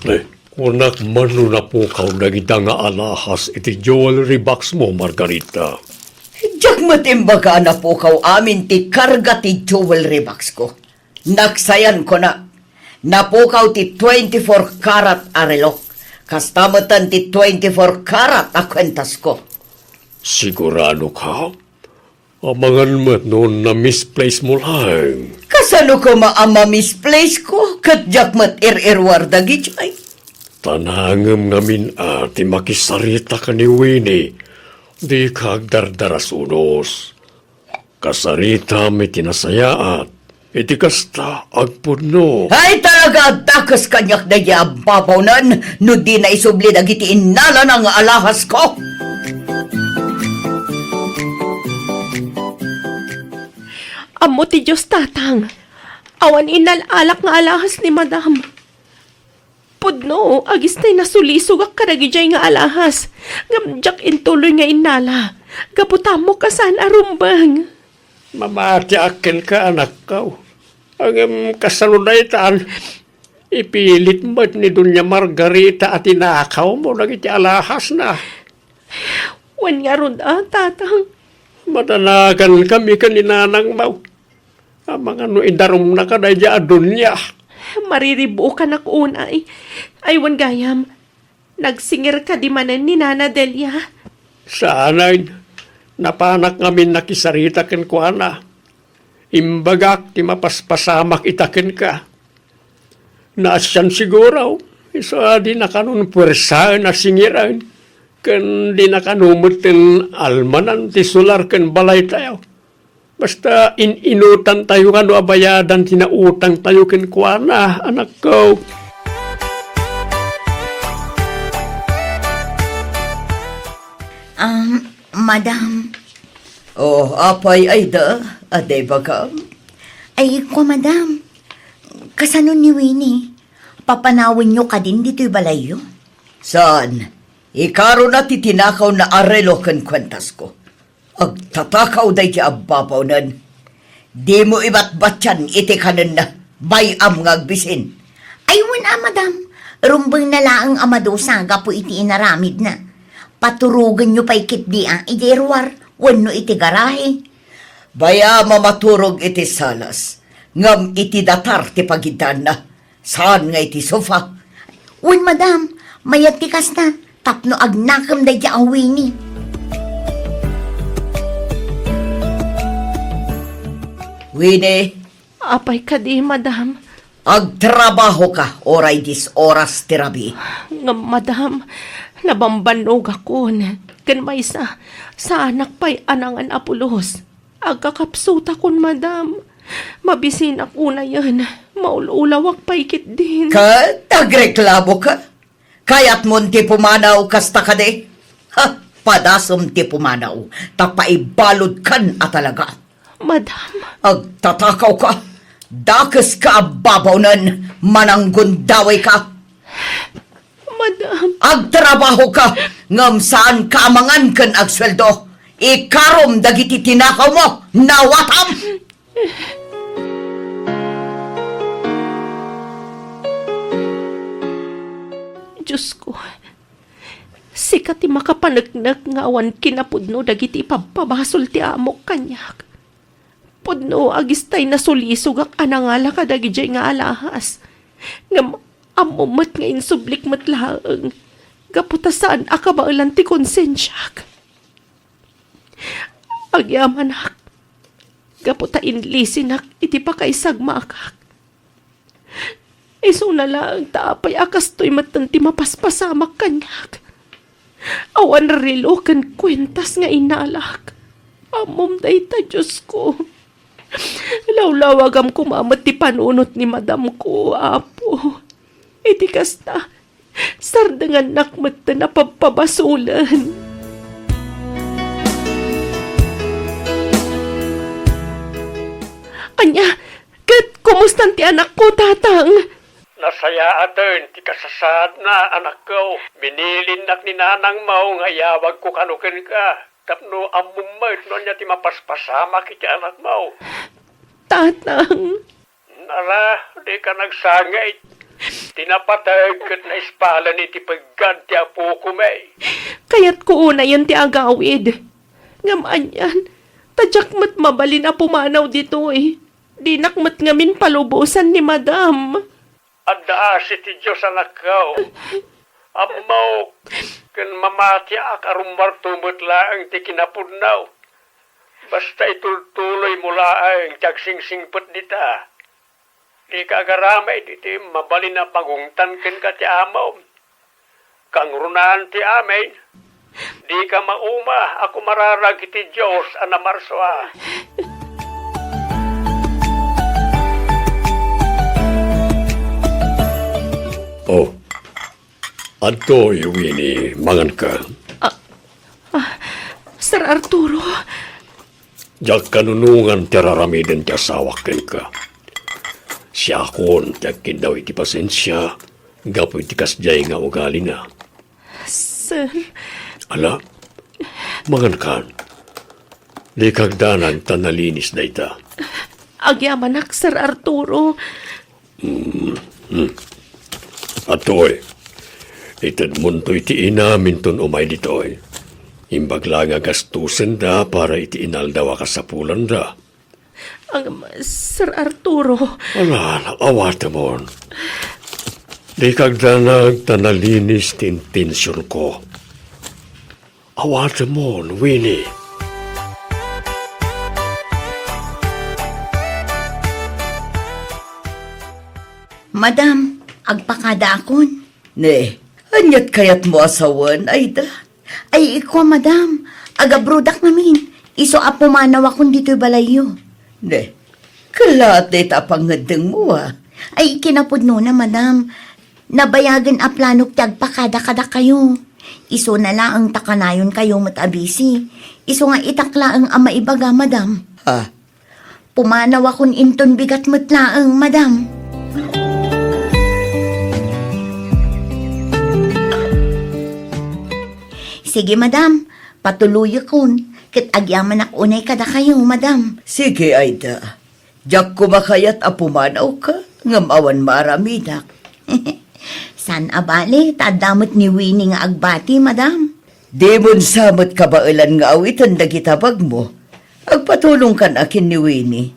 Eh, kunak man no napukaw dagita nga alahas iti jewelry box mo, Margarita. Diak met imbaga a napukaw amin ti karga ti jewelry box ko. Naksayan, kunak, napukaw ti twenty-four karat a relok. Kasta metten ti twenty-four karat a kuentasko. Sigurado ka? Amangan met no na-misplace mo laeng. Kasano koma a ma-misplace ko? Ket diak met ir-iruar dagidiay. Ta nangem ngamin a ti makisarita ken ni Winnie, dika agdardarasunos. Kasaritam iti nasayaat, Iti kasta, agpudno. Ay, talaga, dakes kaniak daydi a babawnen no dina isubli dagiti innalana nga alahasko. Ammo ti Dios, Tatang. Awan innal-alak nga alahas ni Madam. Pudno, agistay nasulisogak kadagijay nga alahas. Ngem diak intuloy nga innala. Gapu ta ammok a saan a rumbeng. Mamatiak kenka, anakko. Ngem kasano daytan? Ipilit met ni Doña Margarita a tinakawmo dagiti alahasna. Wen ngarud a, Tatang. Madanagankami ken ni nanangmo. Amangan no idarumnaka daydi a dunia. Mariribukanak unay. Ay, wen gayam, nagsingir kadi manen ni Nana Delia? Saanen, napanak ngamin nakisarita kenkuana. Imbagak ti mapaspasamak ita kenka. Naasian siguro, isu a dinakanon puersaen a singiren, ken dinakano metten almanan ti solar ken balaytayo. Basta in-inutantayo kano a bayadan ti nautangtayo kenkuana, anakko. Um, Madam. Oh, apay, Aida, adi bagam? Ay, kua, Madam. Kasano ni Winnie? Papanawenyo kadin ditoy balayyo? Saan? Ikarona ti tinakawna a relo ken kuentasko. Agtatakaw daydi a babawnen. Dimo ibatbatian iti kanenna. Bay-am nga agbisin. Ay, wen a, Madam. Rumbengna laeng a madusa gapu iti inaramidna. Paturogenyo pay ketdi a idiay ruar wenno iti garahe. Bay-am a maturog iti salas, ngem iti datar ti pagiddaanna. Saan nga iti sofa? Wen, Madam, mayat ti kasta tapno agnakem daydi a Winnie. Winnie. Apay kadi, Madam? Agtrabahoka uray dies oras ti rabii. Ngem, Madam, nabambannogakon. Ken maysa, saanak pay a nangan a pulos. Agkakapsutakon, Madam. Mabisinak unayen. Maul-ulawak pay ketdin. Ket agreklamoka? Kayatmon ti pumanaw kasta kadi? Ha, padasem ti pumanaw, ta paibaludkan a talaga. Madam. Agtatakawka. Dakeska a babawnen, mananggundawayka. Madam. Agtrabahoka, ngem saanka a mangan ken agsueldo. Ikarom dagiti tinakawmo, nawatam! Diosko, sika ti makapaneknek nga awan kinapudno dagiti ipabpabasol ti amok kaniak. Pudno agistay nasulisogak a nangala kadagidiay nga alahas. Ngem ammo met nga insublik met laeng gapu ta saan a kabaelan ti konsensiak. Agyamanak, gapu ta inlisinak iti pakaisagmakak. Isuna laeng ta apay a kastoy metten ti mapaspasamak kaniak. Awan relo ken kuentas nga inalak. Ammom dayta, Diosko. Lawlawagam koma met ti panunot ni madamko, Apo. Iti kasta, sardengannak metten a pabpabasolen. Ania, ket kumustan ti anakko, Tatang? Nasayaaten ti kasasaadna, anakko. Binilinnak ni nanangmo nga iyawagko kano kenka tapno ammom met no ania ti mapaspasamak iti anakmo. Tatang. Nala, dika nagsangit. Ti napateg ket naispalen iti peggad ti apokon. Kayatko unayen ti agawid. Ngem anian, ta diak met mabalin a pumanaw ditoy. Dinak met ngamin palubosan ni Madam. Adda asi ti Dios, anakko. Ammok, ken mamatiak a rummuarto met laeng ti kinapudno. Basta itultuloymo laeng ti agsingsingpet dita. Dika agaramid iti mabalin a pagungtan kenka ti amom. Kangrunaan ti amin, dika mauma a kumararag iti Dios a namarsua. Adtoy, Winnie, manganka. Ah, ah, Sir Arturo. Diak kanunongan ti ar-aramiden ti asawak kenka. Siakon ti agkindaw iti pasensia gapu iti kasdiay nga ugalina. Sir. Ala, mangankan. Dika agdanag ta nalinis dayta. Agyamanak, Sir Arturo. Hmm, hmm. Adtoy, itedmonto iti inaminton umay ditoy. Imbag la nga gastusenda para iti inaldaw a kasapulanda. Ang, Sir Arturo. Ala, awatemon. Dika agdanag ta nalinis ti intensionko. Awatemon, Winnie. Madam, agpakadaakon. Ne, aniat kayatmo a sawen, Aida? Ay, ikua, madam, agabrodak ngamin. Isu a pumanawakon ditoy balayyo. Ne, kellaat dayta a pangngeddengmo, a. Ay, kinapudnona, madam. Nabayagen a planok ti agpakada kadakayo. Isuna laeng ta kanayonkayo met a busy. Isu nga itak laeng a maibaga, madam. Ha? Pumanawakon inton bigat met laeng, madam. Sige, madam. Patuloyekon. Ket agyamanak unay kadakayo, madam. Sige, Aida. Diak koma kayat a pumanawka, ngem awan maaramidak. Saan a bale, ta adda met ni Winnie nga agbati, madam. Dimon sa met kabaelan nga awiten dagiti abagmo. Agpatulongkan a ken ni Winnie.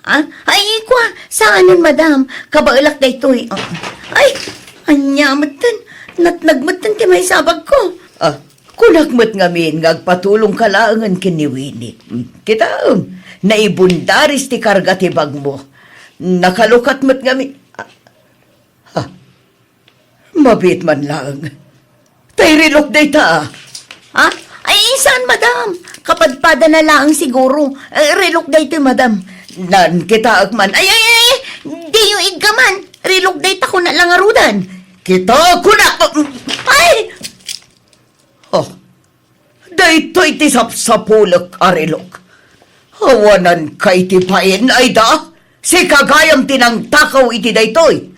Ah, ay, ikua, saanen, madam. Kabaelak daytoy. Ah, ay, ania metten. Natnag metten ti maysa a bagko. Ah, kunak met ngamin nga agpatulongka laengen ken ni Winnie. Hmm, kitaem, naibundaris ti karga ti bagmo. Nakalukat met ngamin. Ah, ha? Mabiit man laeng. Tay relok dayta, a. Ha? Ay, saan, madam? Kapadpadana laeng siguro. Eh, relok daytoy, madam. Nan, kitaek man. Ay, ay, ay, ay! Diyo iggaman. Relok dayta, kuna la ngaruden. Kita, kuna. Ay! Oh, daytoy ti sapsapulek a relok. Awananka iti bain, Aida. Sika gayam ti nangtakaw iti daytoy.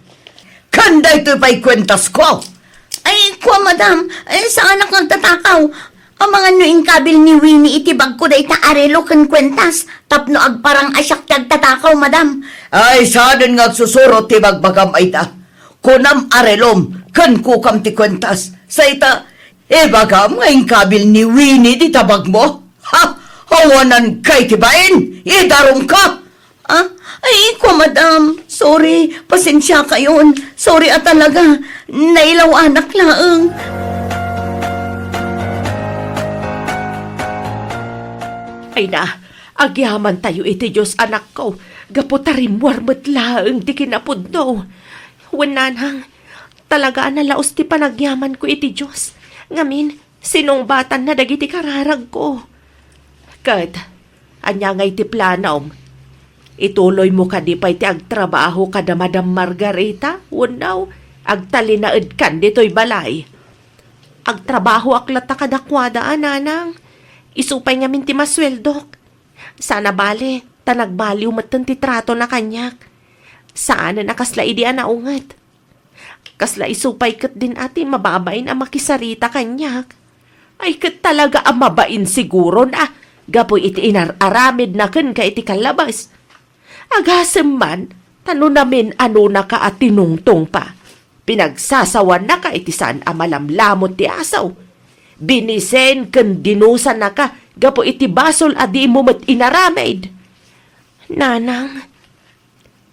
Ken daytoy pay kuentasko. Ay, kua, madam, eh, saanak nga agtatakaw. Amangan no inkabil ni Winnie iti bagko dayta a relo ken kuentas tapno agparang a siak ti agtatakaw, madam. Ay, saanen nga agsusurot ti bagbagam, Aida. Kunam a relom ken kukam ti kuentas. Sa ita, ibagam nga inkabil ni Winnie dita bagmo? Ha? Awananka iti bain? Idarumka? Ah, ay, kua, madam. Sorry. Pasensiakayon. Sorry a talaga. Nailaw-anak laeng. Ay na, agyamantayo iti Dios, anakko, gapu ta rimmuar met laeng ti kinapudno. Wen, nanang, talaga a nalaus ti panagyamanko iti Dios. Ngamin, sinungbatanna dagiti kararagko. Ket, ania ngay ti planom? Ituloymo kadi pay ti agtrabaho kada Madam Margarita wenno agtalinaedkan ditoy balay? Agtrabahoak latta kadakuada a, nanang. Isu pay ngamin ti masueldok. Saan a bale, ta nagbaliw metten ti tratona kaniak. Saanen a kasla idi a naunget. Kasla isu pay ketdin a ti mababain a makisarita kaniak. Ay, ket talaga a mabain siguron a, gapu iti inar-aramidna kenka iti kallabes. Agasem man, ta no namin-anonaka a tinungtong pa, pinagsasawannaka iti saan a malamlamut ti asaw. Binisen ken dinusanaka gapu iti basol a dimo met inaramid. Nanang,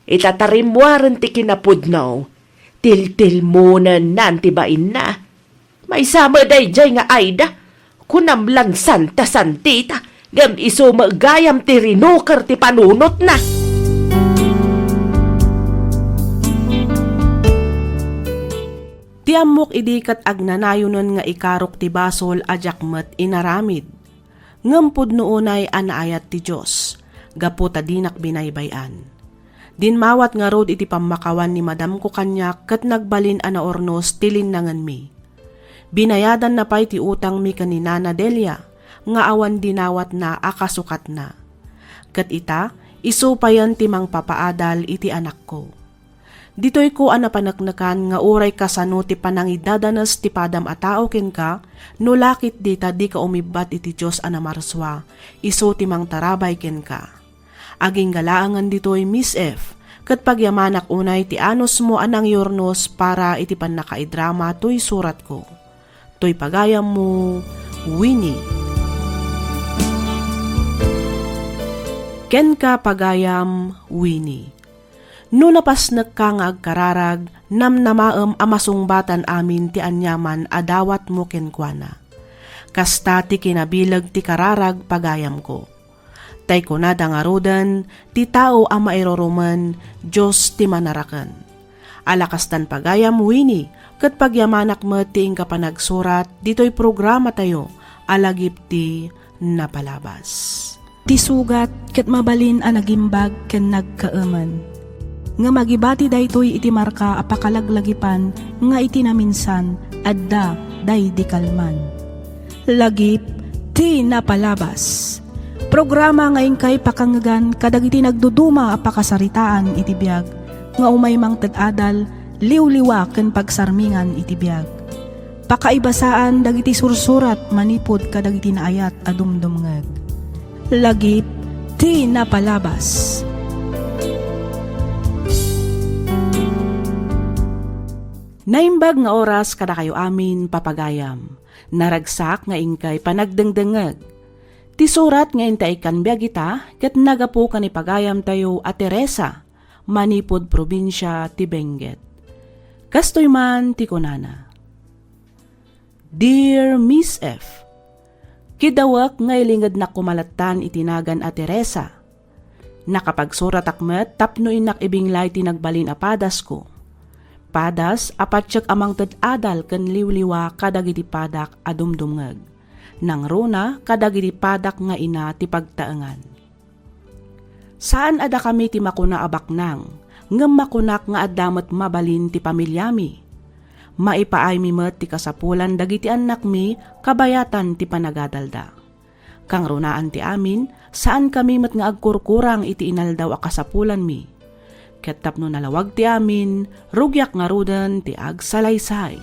ita ta rimmuaren ti kinapudno, tiltilmonennan ti bainna. Maysa met daydiay nga Aida, kunam lan Santa Santita, ngem isu met gayam ti rinuker ti panunotna. Ti ammok idi ket agnanayonen nga ikarok ti basol a diak met inaramid. Ngem pudno unay a naayat ti Dios, gapu ta dinak binaybay-an. Dimmawat ngarud iti pammakawan ni madamko kaniak ket nagbalin a naurnos ti linnangenmi. Binayadanna pay ti utangmi ken ni Nana Delia nga awan dinawatna a kasukatna. Ket ita, isu payen ti mangpapaadal iti anakko. Ditoyko a napaneknekan nga uray kasano ti panangidadanes ti padam a tao kenka, no lakit dita dika umibbat iti Dios a namarsua, isu ti mangtarabay kenka. Agingga laengen ditoy, Miss F, ket pagyamanak unay ti anusmo a nangyurnos para iti pannakaidrama toy suratko. Toy pagayammo, Winnie. Kenka, pagayam, Winnie. No napasnekka nga agkararag, namnamaem a masungbatan amin ti aniaman a dawatmo kenkuana. Kasta ti kinabileg ti kararag, pagayamko. Tay kunada ngaruden, ti tao a mairurumen, Dios ti manaraken. Ala kastan, pagayam, Winnie, ket pagyamanak met ti inka panagsurat ditoy programatayo a Lagip ti Napalabas. Ti sugat ket mabalin a nagimbag ken nagkaemen. Ngem agibati daytoy iti marka a pakalaglagipan nga iti naminsan, adda daydi kalman. Lagip ti Napalabas. Programa nga inkay pakangngegan kadagiti nagduduma a pakasaritaan iti biag nga umay mangted adal, liwliwa ken pagsarmingan iti biag. Pakaibasaan dagiti sursurat manipud kadagiti naayat a dumdumngeg. Lagip ti Napalabas. Naimbag nga oras kadakayo amin, papagayam. Naragsak nga inkay panagdengdengngeg. Ti surat nga inta ikkan biag ita ket naggapu ken ni pagayamtayo a Teresa, manipud probinsia ti Benguet. Kastoy man ti kunana, Dear Miss F, kidawek nga ilingednak koma lattan iti nagan a Teresa. Nakapagsuratak met tapno innak ibinglay ti nagbalin a padasko. Padas a patiek a mangted adal ken liwliwa kadagiti padak a dumdumngeg. Nangruna kadagiti padak nga ina ti pagtaengan. Saan a dakami ti makuna a baknang, ngem makunak nga adda met mabalin ti pamiliami. Maipaaymi met ti kasapulan dagiti annakmi kabayatan ti panagadalda. Kangrunaan ti amin, saankami met nga agkurkurang iti inaldaw a kasapulanmi. Ket tapno nalawag ti amin, rugiak ngaruden ti agsalaysay.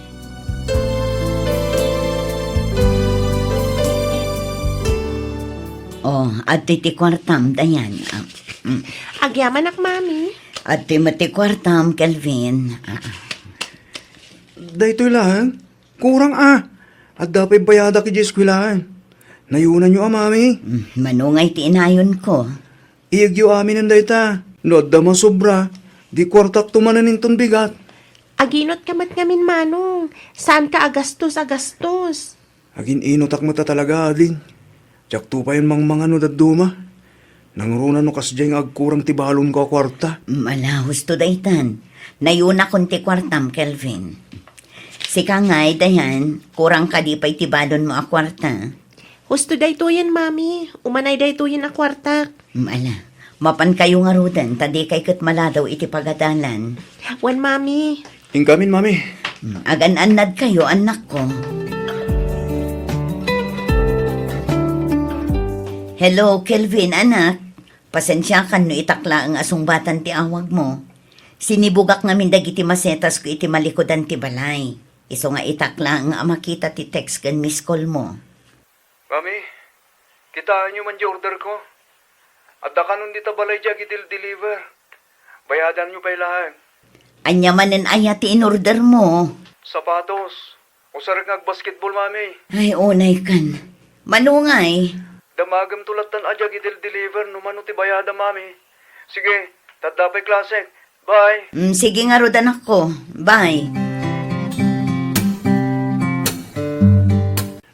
Oh, adtoy ti kuartam, Dayan. Ah, mm. Agyamanak, Mami. Adtoy met ti kuartam, Kelvin. Ah. Daytoy laeng? Kurang a. Adda pay bayadak idiay eskuelaan. Nayunanyo a, Mami? Mm, mano ngay ti inayonko? Iyegyo aminen dayta. No adda masobra, di kuartakto manen inton bigat. Aginot ka met ngamin, Manong. Saanka a gastos a gastos. Agin-inotak met a talaga, ading. Diakto payen mangmangano dadduma. Nangruna no kasdiay nga agkurang ti balonko a kuarta. Mm, ala, husto daytan. Nayunakon ti kuartam, Kelvin. Sika ngay, Dayan, kurang kadi pay ti balonmo a kuarta? Husto daytoyen, Mami. Umanay daytoyen a kuartak. Mm, ala. Mapankayo ngaruden ta dikay ket maladaw iti pagadalan. Wen, Mami. Inkamin, Mami. Mm, agan-annadkayo, annakko. Hello, Kelvin, anak. Pasensiakan no itak laeng a sungbatan ti awagmo. Sinibugak ngamin dagiti masetasko iti malikudan ti balay. Isu nga itak laeng a makita ti text ken miss call mo. Mami, kitaenyo man di orderko. Adda kanon dita balay di agidel-deliver. Bayadanyo pay laeng. Ania manen aya ti inordermo? Sapatos. Usarek nga agbasketball, Mami. Ay, unay kan. Mano ngay? Damagemto lattan a di agidel-deliver no mano ti bayada, Mami. Sige, tadda pay klasek. Bye. Mm, sige ngarud, anakko. Bye.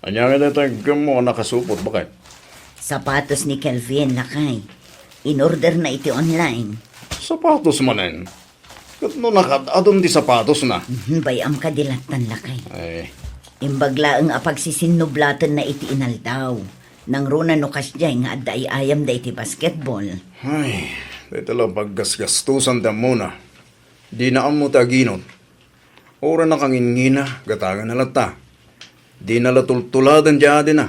Ania nga dayta aggemmo a nakasupot, baket? Sapatos ni Kelvin, lakay. Inorderna iti online. Sapatos manen? Ket no nakad-adon ti sapatosna? Mhm, bay-am kadi lattan, lakay. Ay. Imbag laeng a pagsisinnublatan na iti inaldaw. Nangruna no kasdiay nga adda ay-ayamda iti basketball. Ay, dayta la paggasgastosan ti ammona. Dina ammo ti aginot. Uray nakangingina, gatangenna latta. Dina la tultuladen ti adina.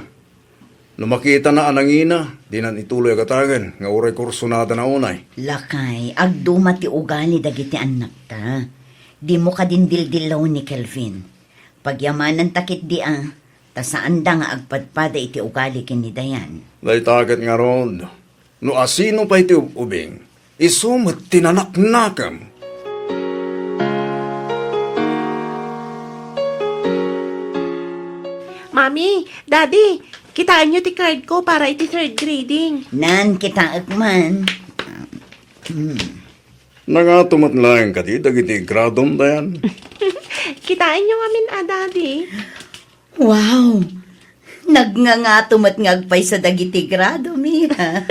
No makitana a nangina, dinan ituloy a gatagen nga uray kursunadana unay. Lakay, agduma ti ugali dagiti annakta. Dimo kadin dildillawon ni Kelvin. Pagyamananta ketdi a, ta saanda nga agpadpada iti ugali ken ni Dayan. Dayta ket ngarud, no asino pay ti ub-ubing, isu met ti nanaknakem. Mami, Daddy, kitaenyo ti card ko para iti third grading. Nan, kitaek man. Hmm. Nangato met laeng kadi dagiti gradom, Dayan? Kitaenyo ngamin a, Daddy. Wow! Nagngangato met nga agpayso dagiti gradom, iha.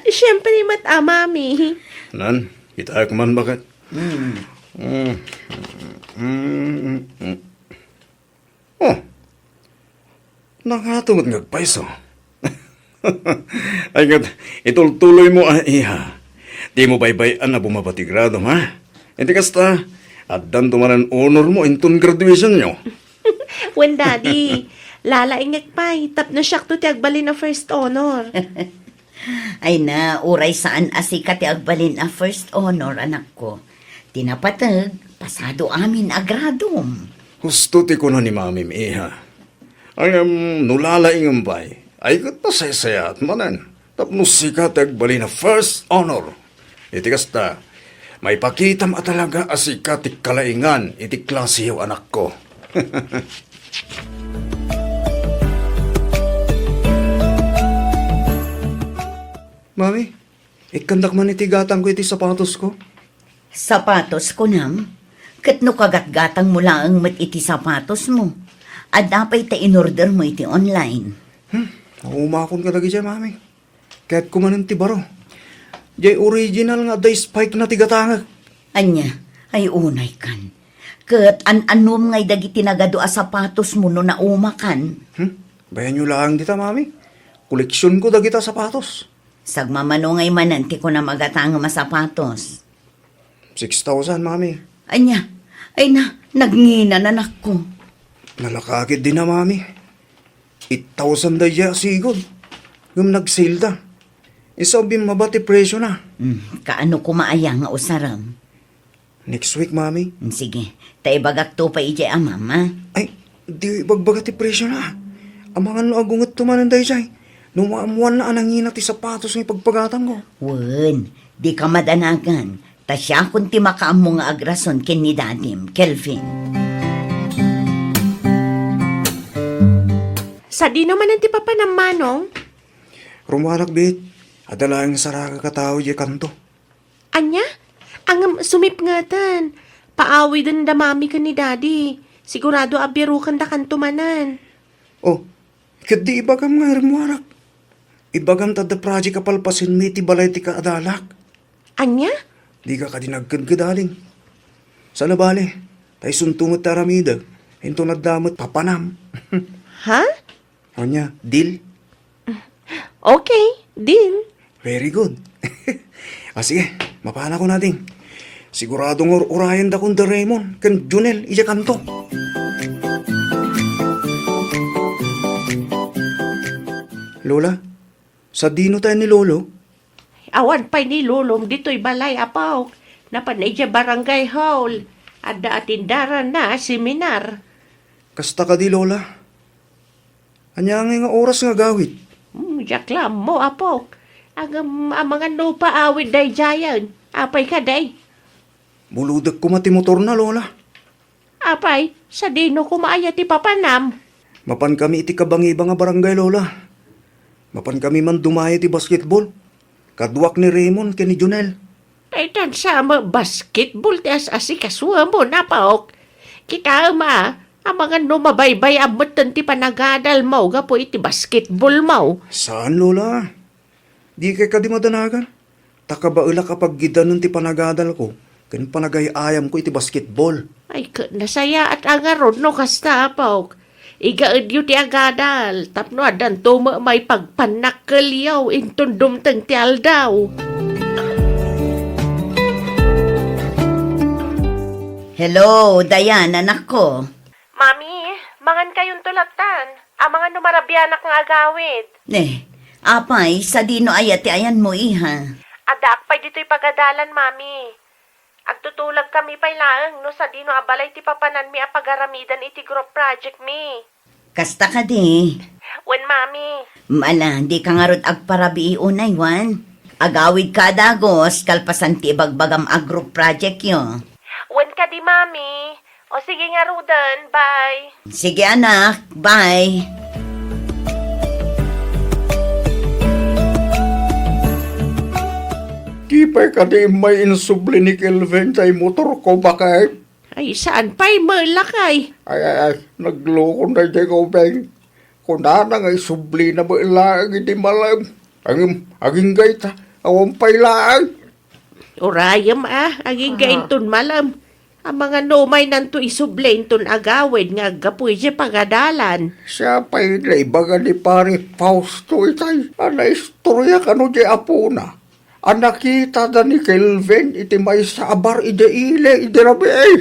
Siempre met a, Mami. Nan, kitaek man baket. Hmm. Mm, mm, mm. Oh, nangato met nga agpayso. Ay, ket, itultuloymo a, iha. Dimo baybay-an a bumaba ti gradom, ha? Iti kasta, addanto manen honormo inton graduationyo. Wen, Daddy, lalaingek pay, tapno siakto ti agbalin a first honor. Ay na, uray saan a sika ti agbalin a first honor, anakko. Ti napateg, pasado amin a gradom. Husto ti kuna ni Mamim, iha. Ngem no lalaingem pay, ay ket nasaysayaat manen. Tapno sika ti agbalin a first honor. Iti kasta, maipakitam a talaga a sika ti kalaingan iti klaseyo, anakko. Mami, ikkandak man iti gatangko iti sapatosko. Sapatos, kunam? Ket no kagatgatangmo laeng met iti sapatosmo, adda pay ta inordermo iti online. Hmm, naumakon kadagiti, Mami. Kayatko manen ti baro. Diay original nga adda spike na ti gatangek. Ania, ay unaykan. Ket an-anom ngay dagiti nagadu a sapatosmo no naumakan? Hmm? Bayanyo laeng dita, Mami. Koleksionko dagita sapatos. Sagmamano ngay manen ti kunam a gatangem a sapatos? Six thousand, Mami. Ania? Ay na, nagngina, anakko. Nalakakit di na, Mami. Eight thousand daydiay a sigud. Ngem nag-sale da. Isu a bimmaba ti presyo na. Hmm, kaano koma aya nga usarem? Next week, Mami. Hmm, sige. Ta ibagakto pay idiay amam, a? Ay, di ibagbaga ti presyo na. Amangan no agungetto manen daydiay. No maammoanna a nangina ti sapatos nga ipagpagatangko. Wen, dika madanagan. Ta siakon ti makaammo nga agrason ken ni Dadim, Kelvin. Sadino manen ti papanam, Manong? Rummuarak, Bit. Adda laeng saraga a tao idiay kanto. Ania? Ngem sumipngeten. Paawiden da Mami ken ni Daddy. Sigurado a biroken da kanto manen. Oh, ket di ibagam nga rummuarak. Ibagam ta adda project a palpasenmi iti balay ti kaadalak. Ania? Dika kadi nagkedked, ading. Saan a bale, ta isunto met ti aramidek, inton adda met papanam. Ha? Ania, deal? Okay, deal. Very good. Ah, sige, mapanakon, ading. Sigurado nga ur-urayendakon da Raymond ken Junel idiay kanto. Lola, sadino tayo ni Lolo? Awan pay ni Lolom ditoy balay, apok. Napan idiay barangay hall. Adda atendaranna a seminar. Kasta kadi, Lola? Ania ngay nga oras nga agawid? Hmm, diak la ammo, apok. Ngem amangan no paawid daydiayen. Apay kadi? Bulodek koma ti motorna, Lola. Apay, sadino koma aya ti papanam? Mapankami iti kabangibang a barangay, Lola. Mapankami man dumayaw iti basketball. Kaduak ni Raymond ken ni Junel. Daytan sa met basketball ti as-asikasuamon, apok. Kitaem a, amangan no mabaybay-am metten ti panagadalmo gapu iti basketballmo. Saan, Lola. Dikay kadi madanagan. Ta kabaelak a paggidanen ti panagadalko ken panagay-ayamko iti basketball. Ay, ket nasayaat a ngarud no kasta, apok. Igaedyo ti agadal tapno addanto met maipagpannakkelyo inton dumteng ti aldaw. Hello, Dayan, anakko. Mami, mangan kayonto lattan. Amangan no marabianak nga agawid. Ne, apay, sadino aya ti ayanmo, iha? Addaak pay ditoy pagadalan, Mami. Agtutulagkami pay laeng no sadino a balay ti papananmi a pagaramidan iti group project mi. Kasta kadi? Wen, Mami. Mala, dika ngarud agparabii unay, wen? Agawidka a dagus, kalpasan ti ibagbagam a group project yo. Wen kadi, Mami. O sige ngaruden, bye. Sige, anak, bye. Di pay kadi immay insubli ni Kelvin tay motorko, baket? Ay, saan pay met, lakay? Ay, ay, ay, nagloko na daydiay nga ubing. Kunana nga isublina met laeng iti malem. Ngem, agingga ita, awan pay laeng. Urayem a, agingga inton malem. Amangan no umaynanto isubli inton agawid nga aggapu iti pagadalan. Siya pay naibaga ni Pare Fausto itay a naistorya kano di apona a nakitada ni Kelvin iti maysa a bar idiay ili idi rabii.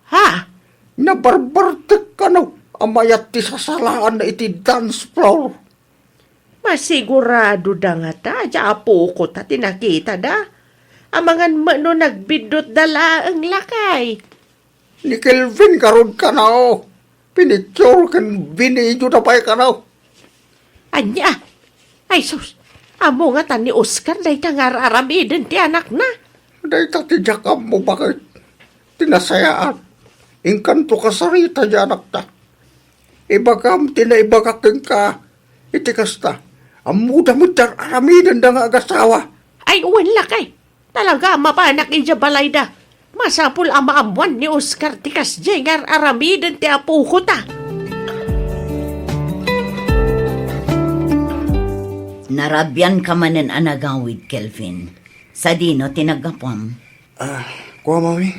Ha? Nabarbartek kano a mayat ti sasalaanna iti dance floor. Masigurado da ngata, ti apoko ta ti nakitada. Amangan met no nagbiddutda laeng, lakay. Ni Kelvin ngarud kano. Pinicture ken binideoda pay kano. Ania? Ay sus, ammo ngata ni Oscar dayta nga ar-aramiden ti anakna. Dayta ti diak ammo, baket. Ti nasayaat, inkanto kasarita ti anakta. Ibagam ti naibagak kenka iti kasta. Ammoda met ti ar-aramidenda nga agasawa. Ay, wen lakay. Talaga a mapanak idiay balayda. Masapul a maammoan ni Oscar ti kasdiay nga ar-aramiden ti apoko ta. Narabianka manen a nagawid, Kelvin. Sadino ti naggapuam? Ah, kua, Mami.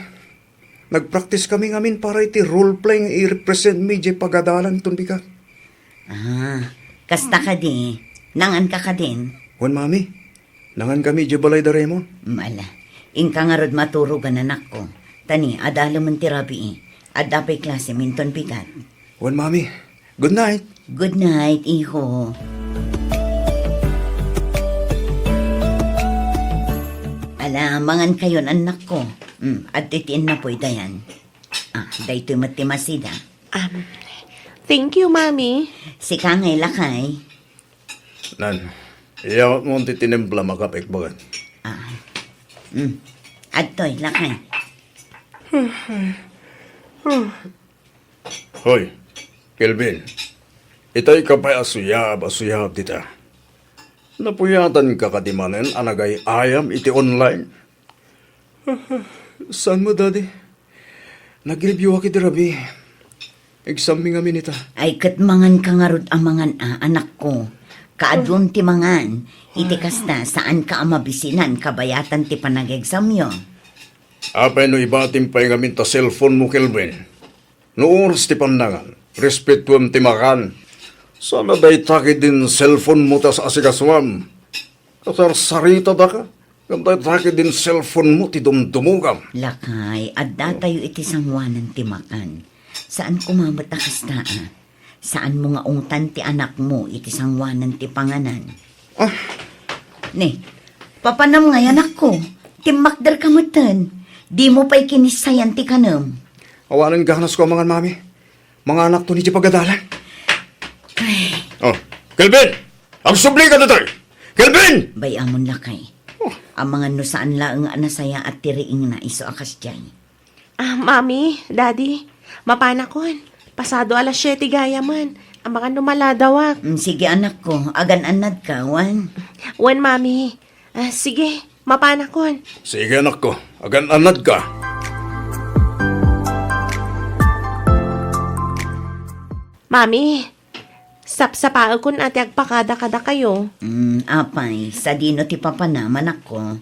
Nagpraktiskami ngamin para iti role play nga i-represent mi idiay pagadalan ton bigat. Ah, kasta kadi, nanganka kadin? Wen, Mami. Nangankami idiay balay da Raymond. Mala, inka ngarud maturogan, anakko. Ta ni, adalemen ti rabii. Adda pay klasem inton bigat. Wen, Mami. Good night. Good night, iho. Ala, mangan kayon, annakko. Mm, adtoy ti innapoy dayan. Ah, daytoy met ti masida. Um, thank you, Mami. Sika ngay, lakay. Nan, iyawatmo ti tinimplam a kape, baket. Ah. Mm. Adtoy, lakay. Hoy, Kelvin. Itay ka pay a suyab a suyab dita. Napuyatanka kadi manen a nagay-ayam iti online? Saan met, Daddy? Nag-reviewak iti rabii. Exam mi ngamin ita. Ay, ket manganka ngarud a mangan a, anakko. Kaadun ti mangan. Iti kasta, saanka a mabisinan kabayatan ti panag-examyo. Apay no ibatim pay ngamin ta cellphone mo, Kelvin? No oras ti pannangan, respetuem ti makan. Sana dayta ketdin cellphone mo ti as-asikasuam. Kasarsaritadaka, ngem dayta ketdin cellphone mo ti dumdumogam. Lakay, adda tayo iti sangoanan ti makan. Saan koma met a kasta, a? Saanmo nga ungtan ti anakmo iti sangoanan ti panganan. Ah. Ne, papanam ngay, anakko. Timmakderka metten. Dimo pay kinissayan ti kanem. Awanen ganasko a mangan, Mami. Manganakton iti pagadalan. Ay. Oh, Kelvin! Agsublika ditoy! Kelvin! Bay-amon, lakay. Oh. Amangan no saan laeng a nasayaat ti riingna isu a kasdiay. Ah, Mami, Daddy, mapanakon. Pasado alas siete gayamen. Amangan no maladawak. Mm, sige, anakko. Agan-annadka, wen? Wen, Mami. Ah, sige, mapanakon. Sige, anakko. Agan-annadka. Mami, sapsapaekon a ti agpakada kadakayo. Mm, apay, sadino ti papanam, anakko?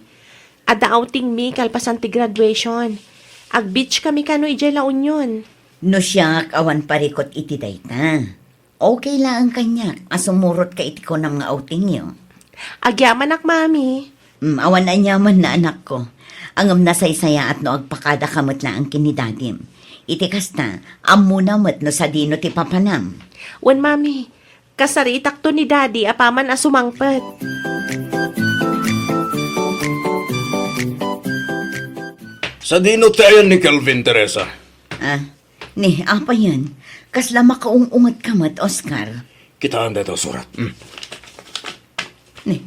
Adda outing mi kalpasan ti graduation. Ag-beach kami kano idiay La Union. No siak, awan parikut iti dayta. Okay laeng kaniak a sumurotka iti kunam nga outingyo. Agyamanak, Mami. Mm, awan aniamanna, anakko. Ngem nasaysayaat no agpakadaka met laeng ken ni Dadim. Iti kasta, ammona met no sadino ti papanam. Wen, Mami. Kasaritakto ni Daddy apaman a sumangpet. Sadino ti ayan ni Kelvin, Teresa? Ah, ni, apayen? Kasla makaung-unget ka met, Oscar. Kitaem daytoy a surat. Hmm. Ni,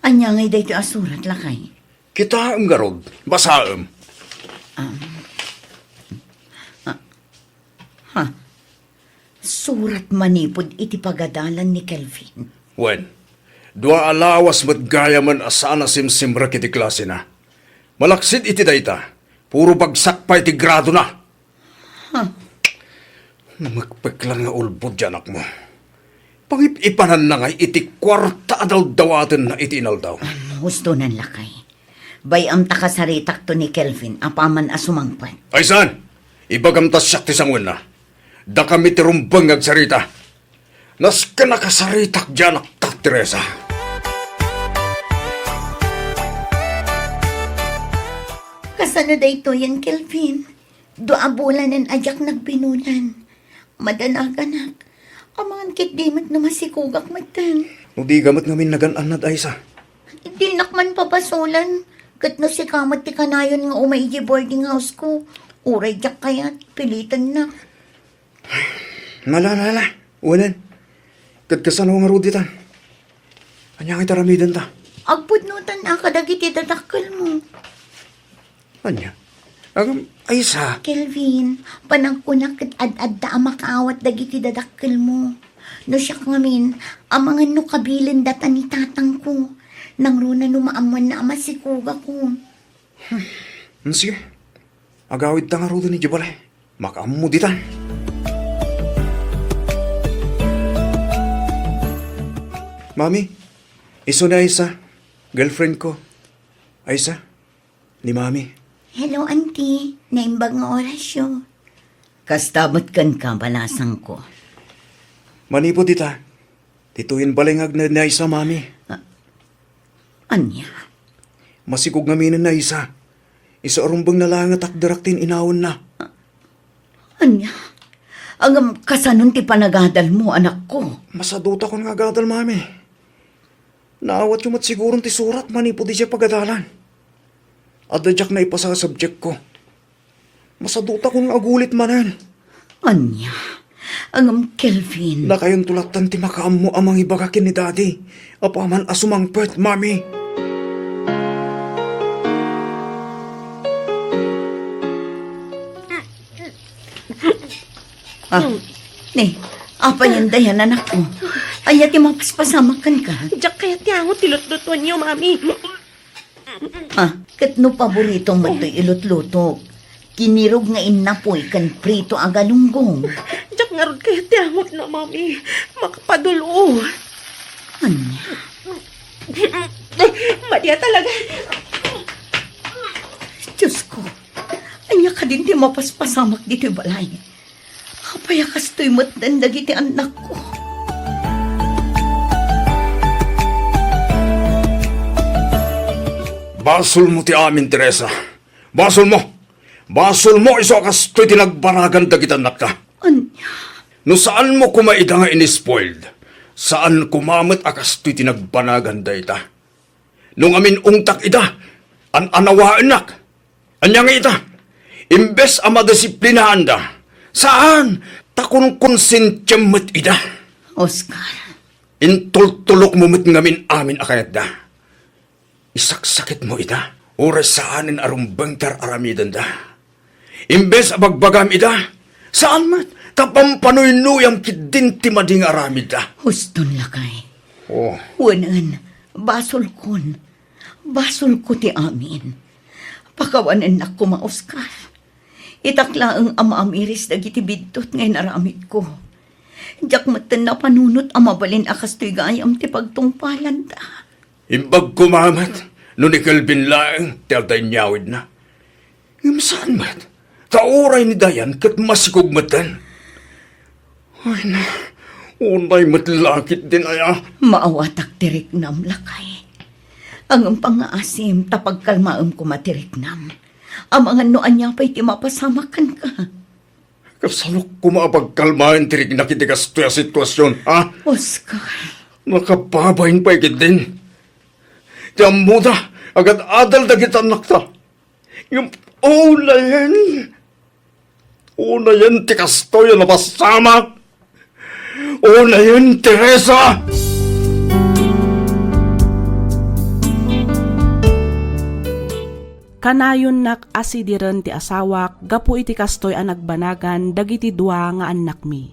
ania ngay daytoy a surat, lakay? Kitaem ngarud. Basaem. Ah. Ah. Ha? Surat manipud iti pagadalan ni Kelvin. Wen, dua a lawas met gayamen a saan a simsimrek iti klasena. Malaksid iti dayta, puro bagsak pay ti gradona. Ha? Namekpeklan nga ulbod ti anakmo. Pangip-ipananna ngay iti kuarta a dawdawatenna iti inaldaw. Husto nan lakay. Bay-am ta kasaritakto ni Kelvin apaman a sumangpet. Ay saan? Ibagam ta siak ti sanguenna. Dakami ti rumbeng nga agsarita. Nasken a kasaritak ti anakta, Teresa. Kasano daytoyen, Kelvin? Dua a bulanen a diak nagbinulan. Madanaganak. Amangan ketdi met no masikugak metten. No diga met ngamin nagan-annad, Aisa. Dinak man pabasolan. Ket no sika met ti kanayon nga umay idiay boarding house ko, uray diak kayat, pilitennak. Ala, ala, ala. Wen. Ket kasano ngarud ditan? Ania ngay ti aramidenta? Agpudnotan a kadagiti dadakkelmo. Ania? Agam, Aisa. Kelvin, panagkunak ket ad-adda a makaawat dagiti dadakkelmo. No siak ngamin, amangan no kabilenda ta ni tatangko. Nangruna no maammoanna a masikugakon. Hmm, sige. Agawidta ngaruden idiay balay. Makaammo ditan. Mami, isu ni Aisa, girlfriend ko. Aisa, ni Mami. Hello, Auntie. Naimbag nga orasyo. Kasta met kenka, balasangko. Manipud ita, ditoyen balay nga agnaed ni Aisa, Mami. Ah, ania? Masikog ngaminen ni Aisa. Isu a rumbengna laeng a takderak ti in-inawenna. Ah, ania? Ngem kasanon ti panagadalmo, anakko? Masadutakon nga agadal, Mami. Naawatyo met siguron ti surat manipud idiay pagadalan. Adda diak naipasa a subjectko. Masadutakon nga agulit manen. Ania? Ngem Kelvin. Dakayonto lattan ti makaammo a mangibaga ken ni Daddy apaman a sumangpet, Mami. Ah, ni, apayen dayan, anakko? Ania ti mapaspasamak kenka? Diak kayat ti angot ti lutlutuenyo, Mami. Ah, ket no paboritom met toy ilutlutok, kinirog nga innapoy ken prito a galunggong. Diak ngarud kayat ti angotna, Mami. Makapadul-o. Ania? Madi a talaga. Diosko, ania kadin ti mapaspasamak ditoy balay? Apay a kastoy metten dagiti annakko? Basolmo ti amin, Teresa. Basolmo. Basolmo isu a kastoy ti nagbanagan dagiti annakta. Ania? No saanmo koma ida nga in-spoiled, saan koma met a kastoy ti nagbanagan dayta. No ngamin ungtak ida, an-anawaennak. Ania nga ita? Imbes a madisiplinaanda, saan, ta konkonsensiam met ida. Oscar. Intultulokmo met ngamin amin a kayatda. Isaksakitmo ida, uray saanen a rumbeng ti ar-aramidenda. Imbes a bagbagam ida, saan met, ta pampanoynuyam ketdin ti madi nga aramidda. Huston, lakay. Oh. Wen, basolkon. Basolko ti amin. Pakawanennak koma, Oscar. Itak laeng a maamiris dagiti biddut nga inaramidko. Diak metten napanunot a mabalin a kastoy gayam ti pagtungpalanda. Imbag koma met no ni Kelvin laeng ti adda inyawidna. Ngem saan met, ta uray ni Dayan ket masikog metten. Ay na, unay met la ketdin aya. Maawatak ti riknam, lakay. Ngem pangngaasim ta pagkalmaem koma ti riknam. Amangan no ania pay ti mapasamak kenka. Kasano koma a pagkalmaen ti riknak iti kastoy a situasion, ha? Oscar. Nakababain pay ketdin. Ti ammoda, agad-adal dagiti annakta. Ngem unayen, unayen ti kastoy a napasamak. Unayen, Teresa! Kanayonnak a sidiren ti asawak gapu iti kastoy a nagbanagan dagiti dua nga annakmi.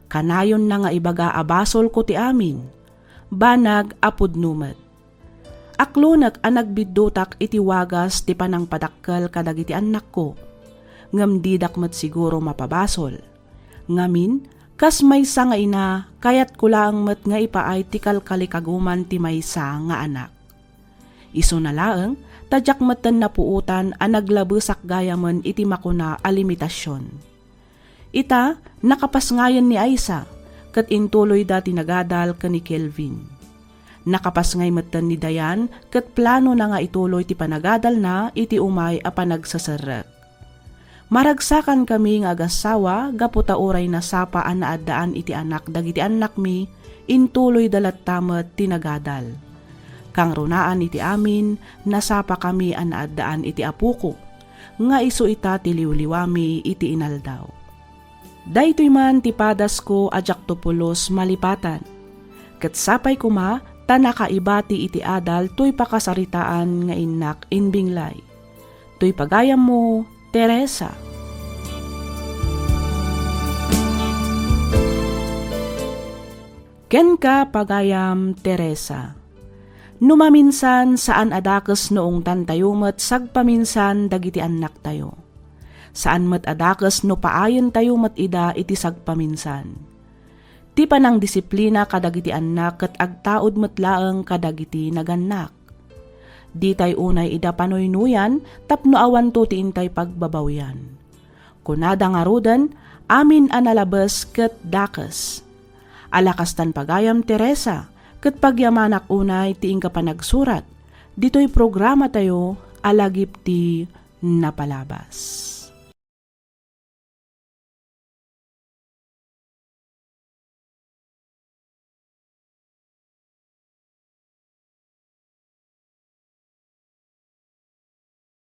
Kanayonna nga ibaga a basolko ti amin, banag a pudno met. Aklonek a nagbiddutak iti wagas ti panangpadakkel kadagiti annakko, ngem didak met siguro mapabasol. Ngamin, kas maysa nga ina, kayatko laeng met nga ipaay ti kalkalikaguman ti maysa nga anak. Isuna laeng, ta diak metten napuotan a naglabesak gayamen iti makuna a limitasion. Ita, nakapasngayen ni Aisa, ket intuloyda ti nagadal ken ni Kelvin. Nakapasngay metten ni Dayan, ket planona nga ituloy ti panagadalna iti umay a panagseserrek. Maragsakankami nga agassawa gapu ta uray nasapa a naaddaan iti anak dagiti annakmi, intuloyda latta met ti nagadal. Kangrunaan iti amin, nasapakami a naaddaan iti apoko, nga isu ita ti liwliwami iti inaldaw. Daytoy man ti padasko a diakto pulos malipatan. Ket sapay koma ta nakaibati iti adal toy pakasaritaan nga innak imbinglay. Toy pagayammo, Teresa. Kenka, pagayam, Teresa. No maminsan, saan a dakes no ungtantayo met sagpaminsan dagiti annaktayo. Saan met a dakes no paayentayo met ida iti sagpaminsan. Ti panangdisiplina kadagiti annak ket agtaud met laeng kadagiti nagannak. Ditay unay ida panuynuyan tapno awanto ti intay pagbabawian. Kunada ngaruden, amin a nalabes ket dakes. Ala kastan pagayam, Teresa, ket pagyamanak unay ti inka panagsurat ditoy programatayo a Lagip ti Napalabas.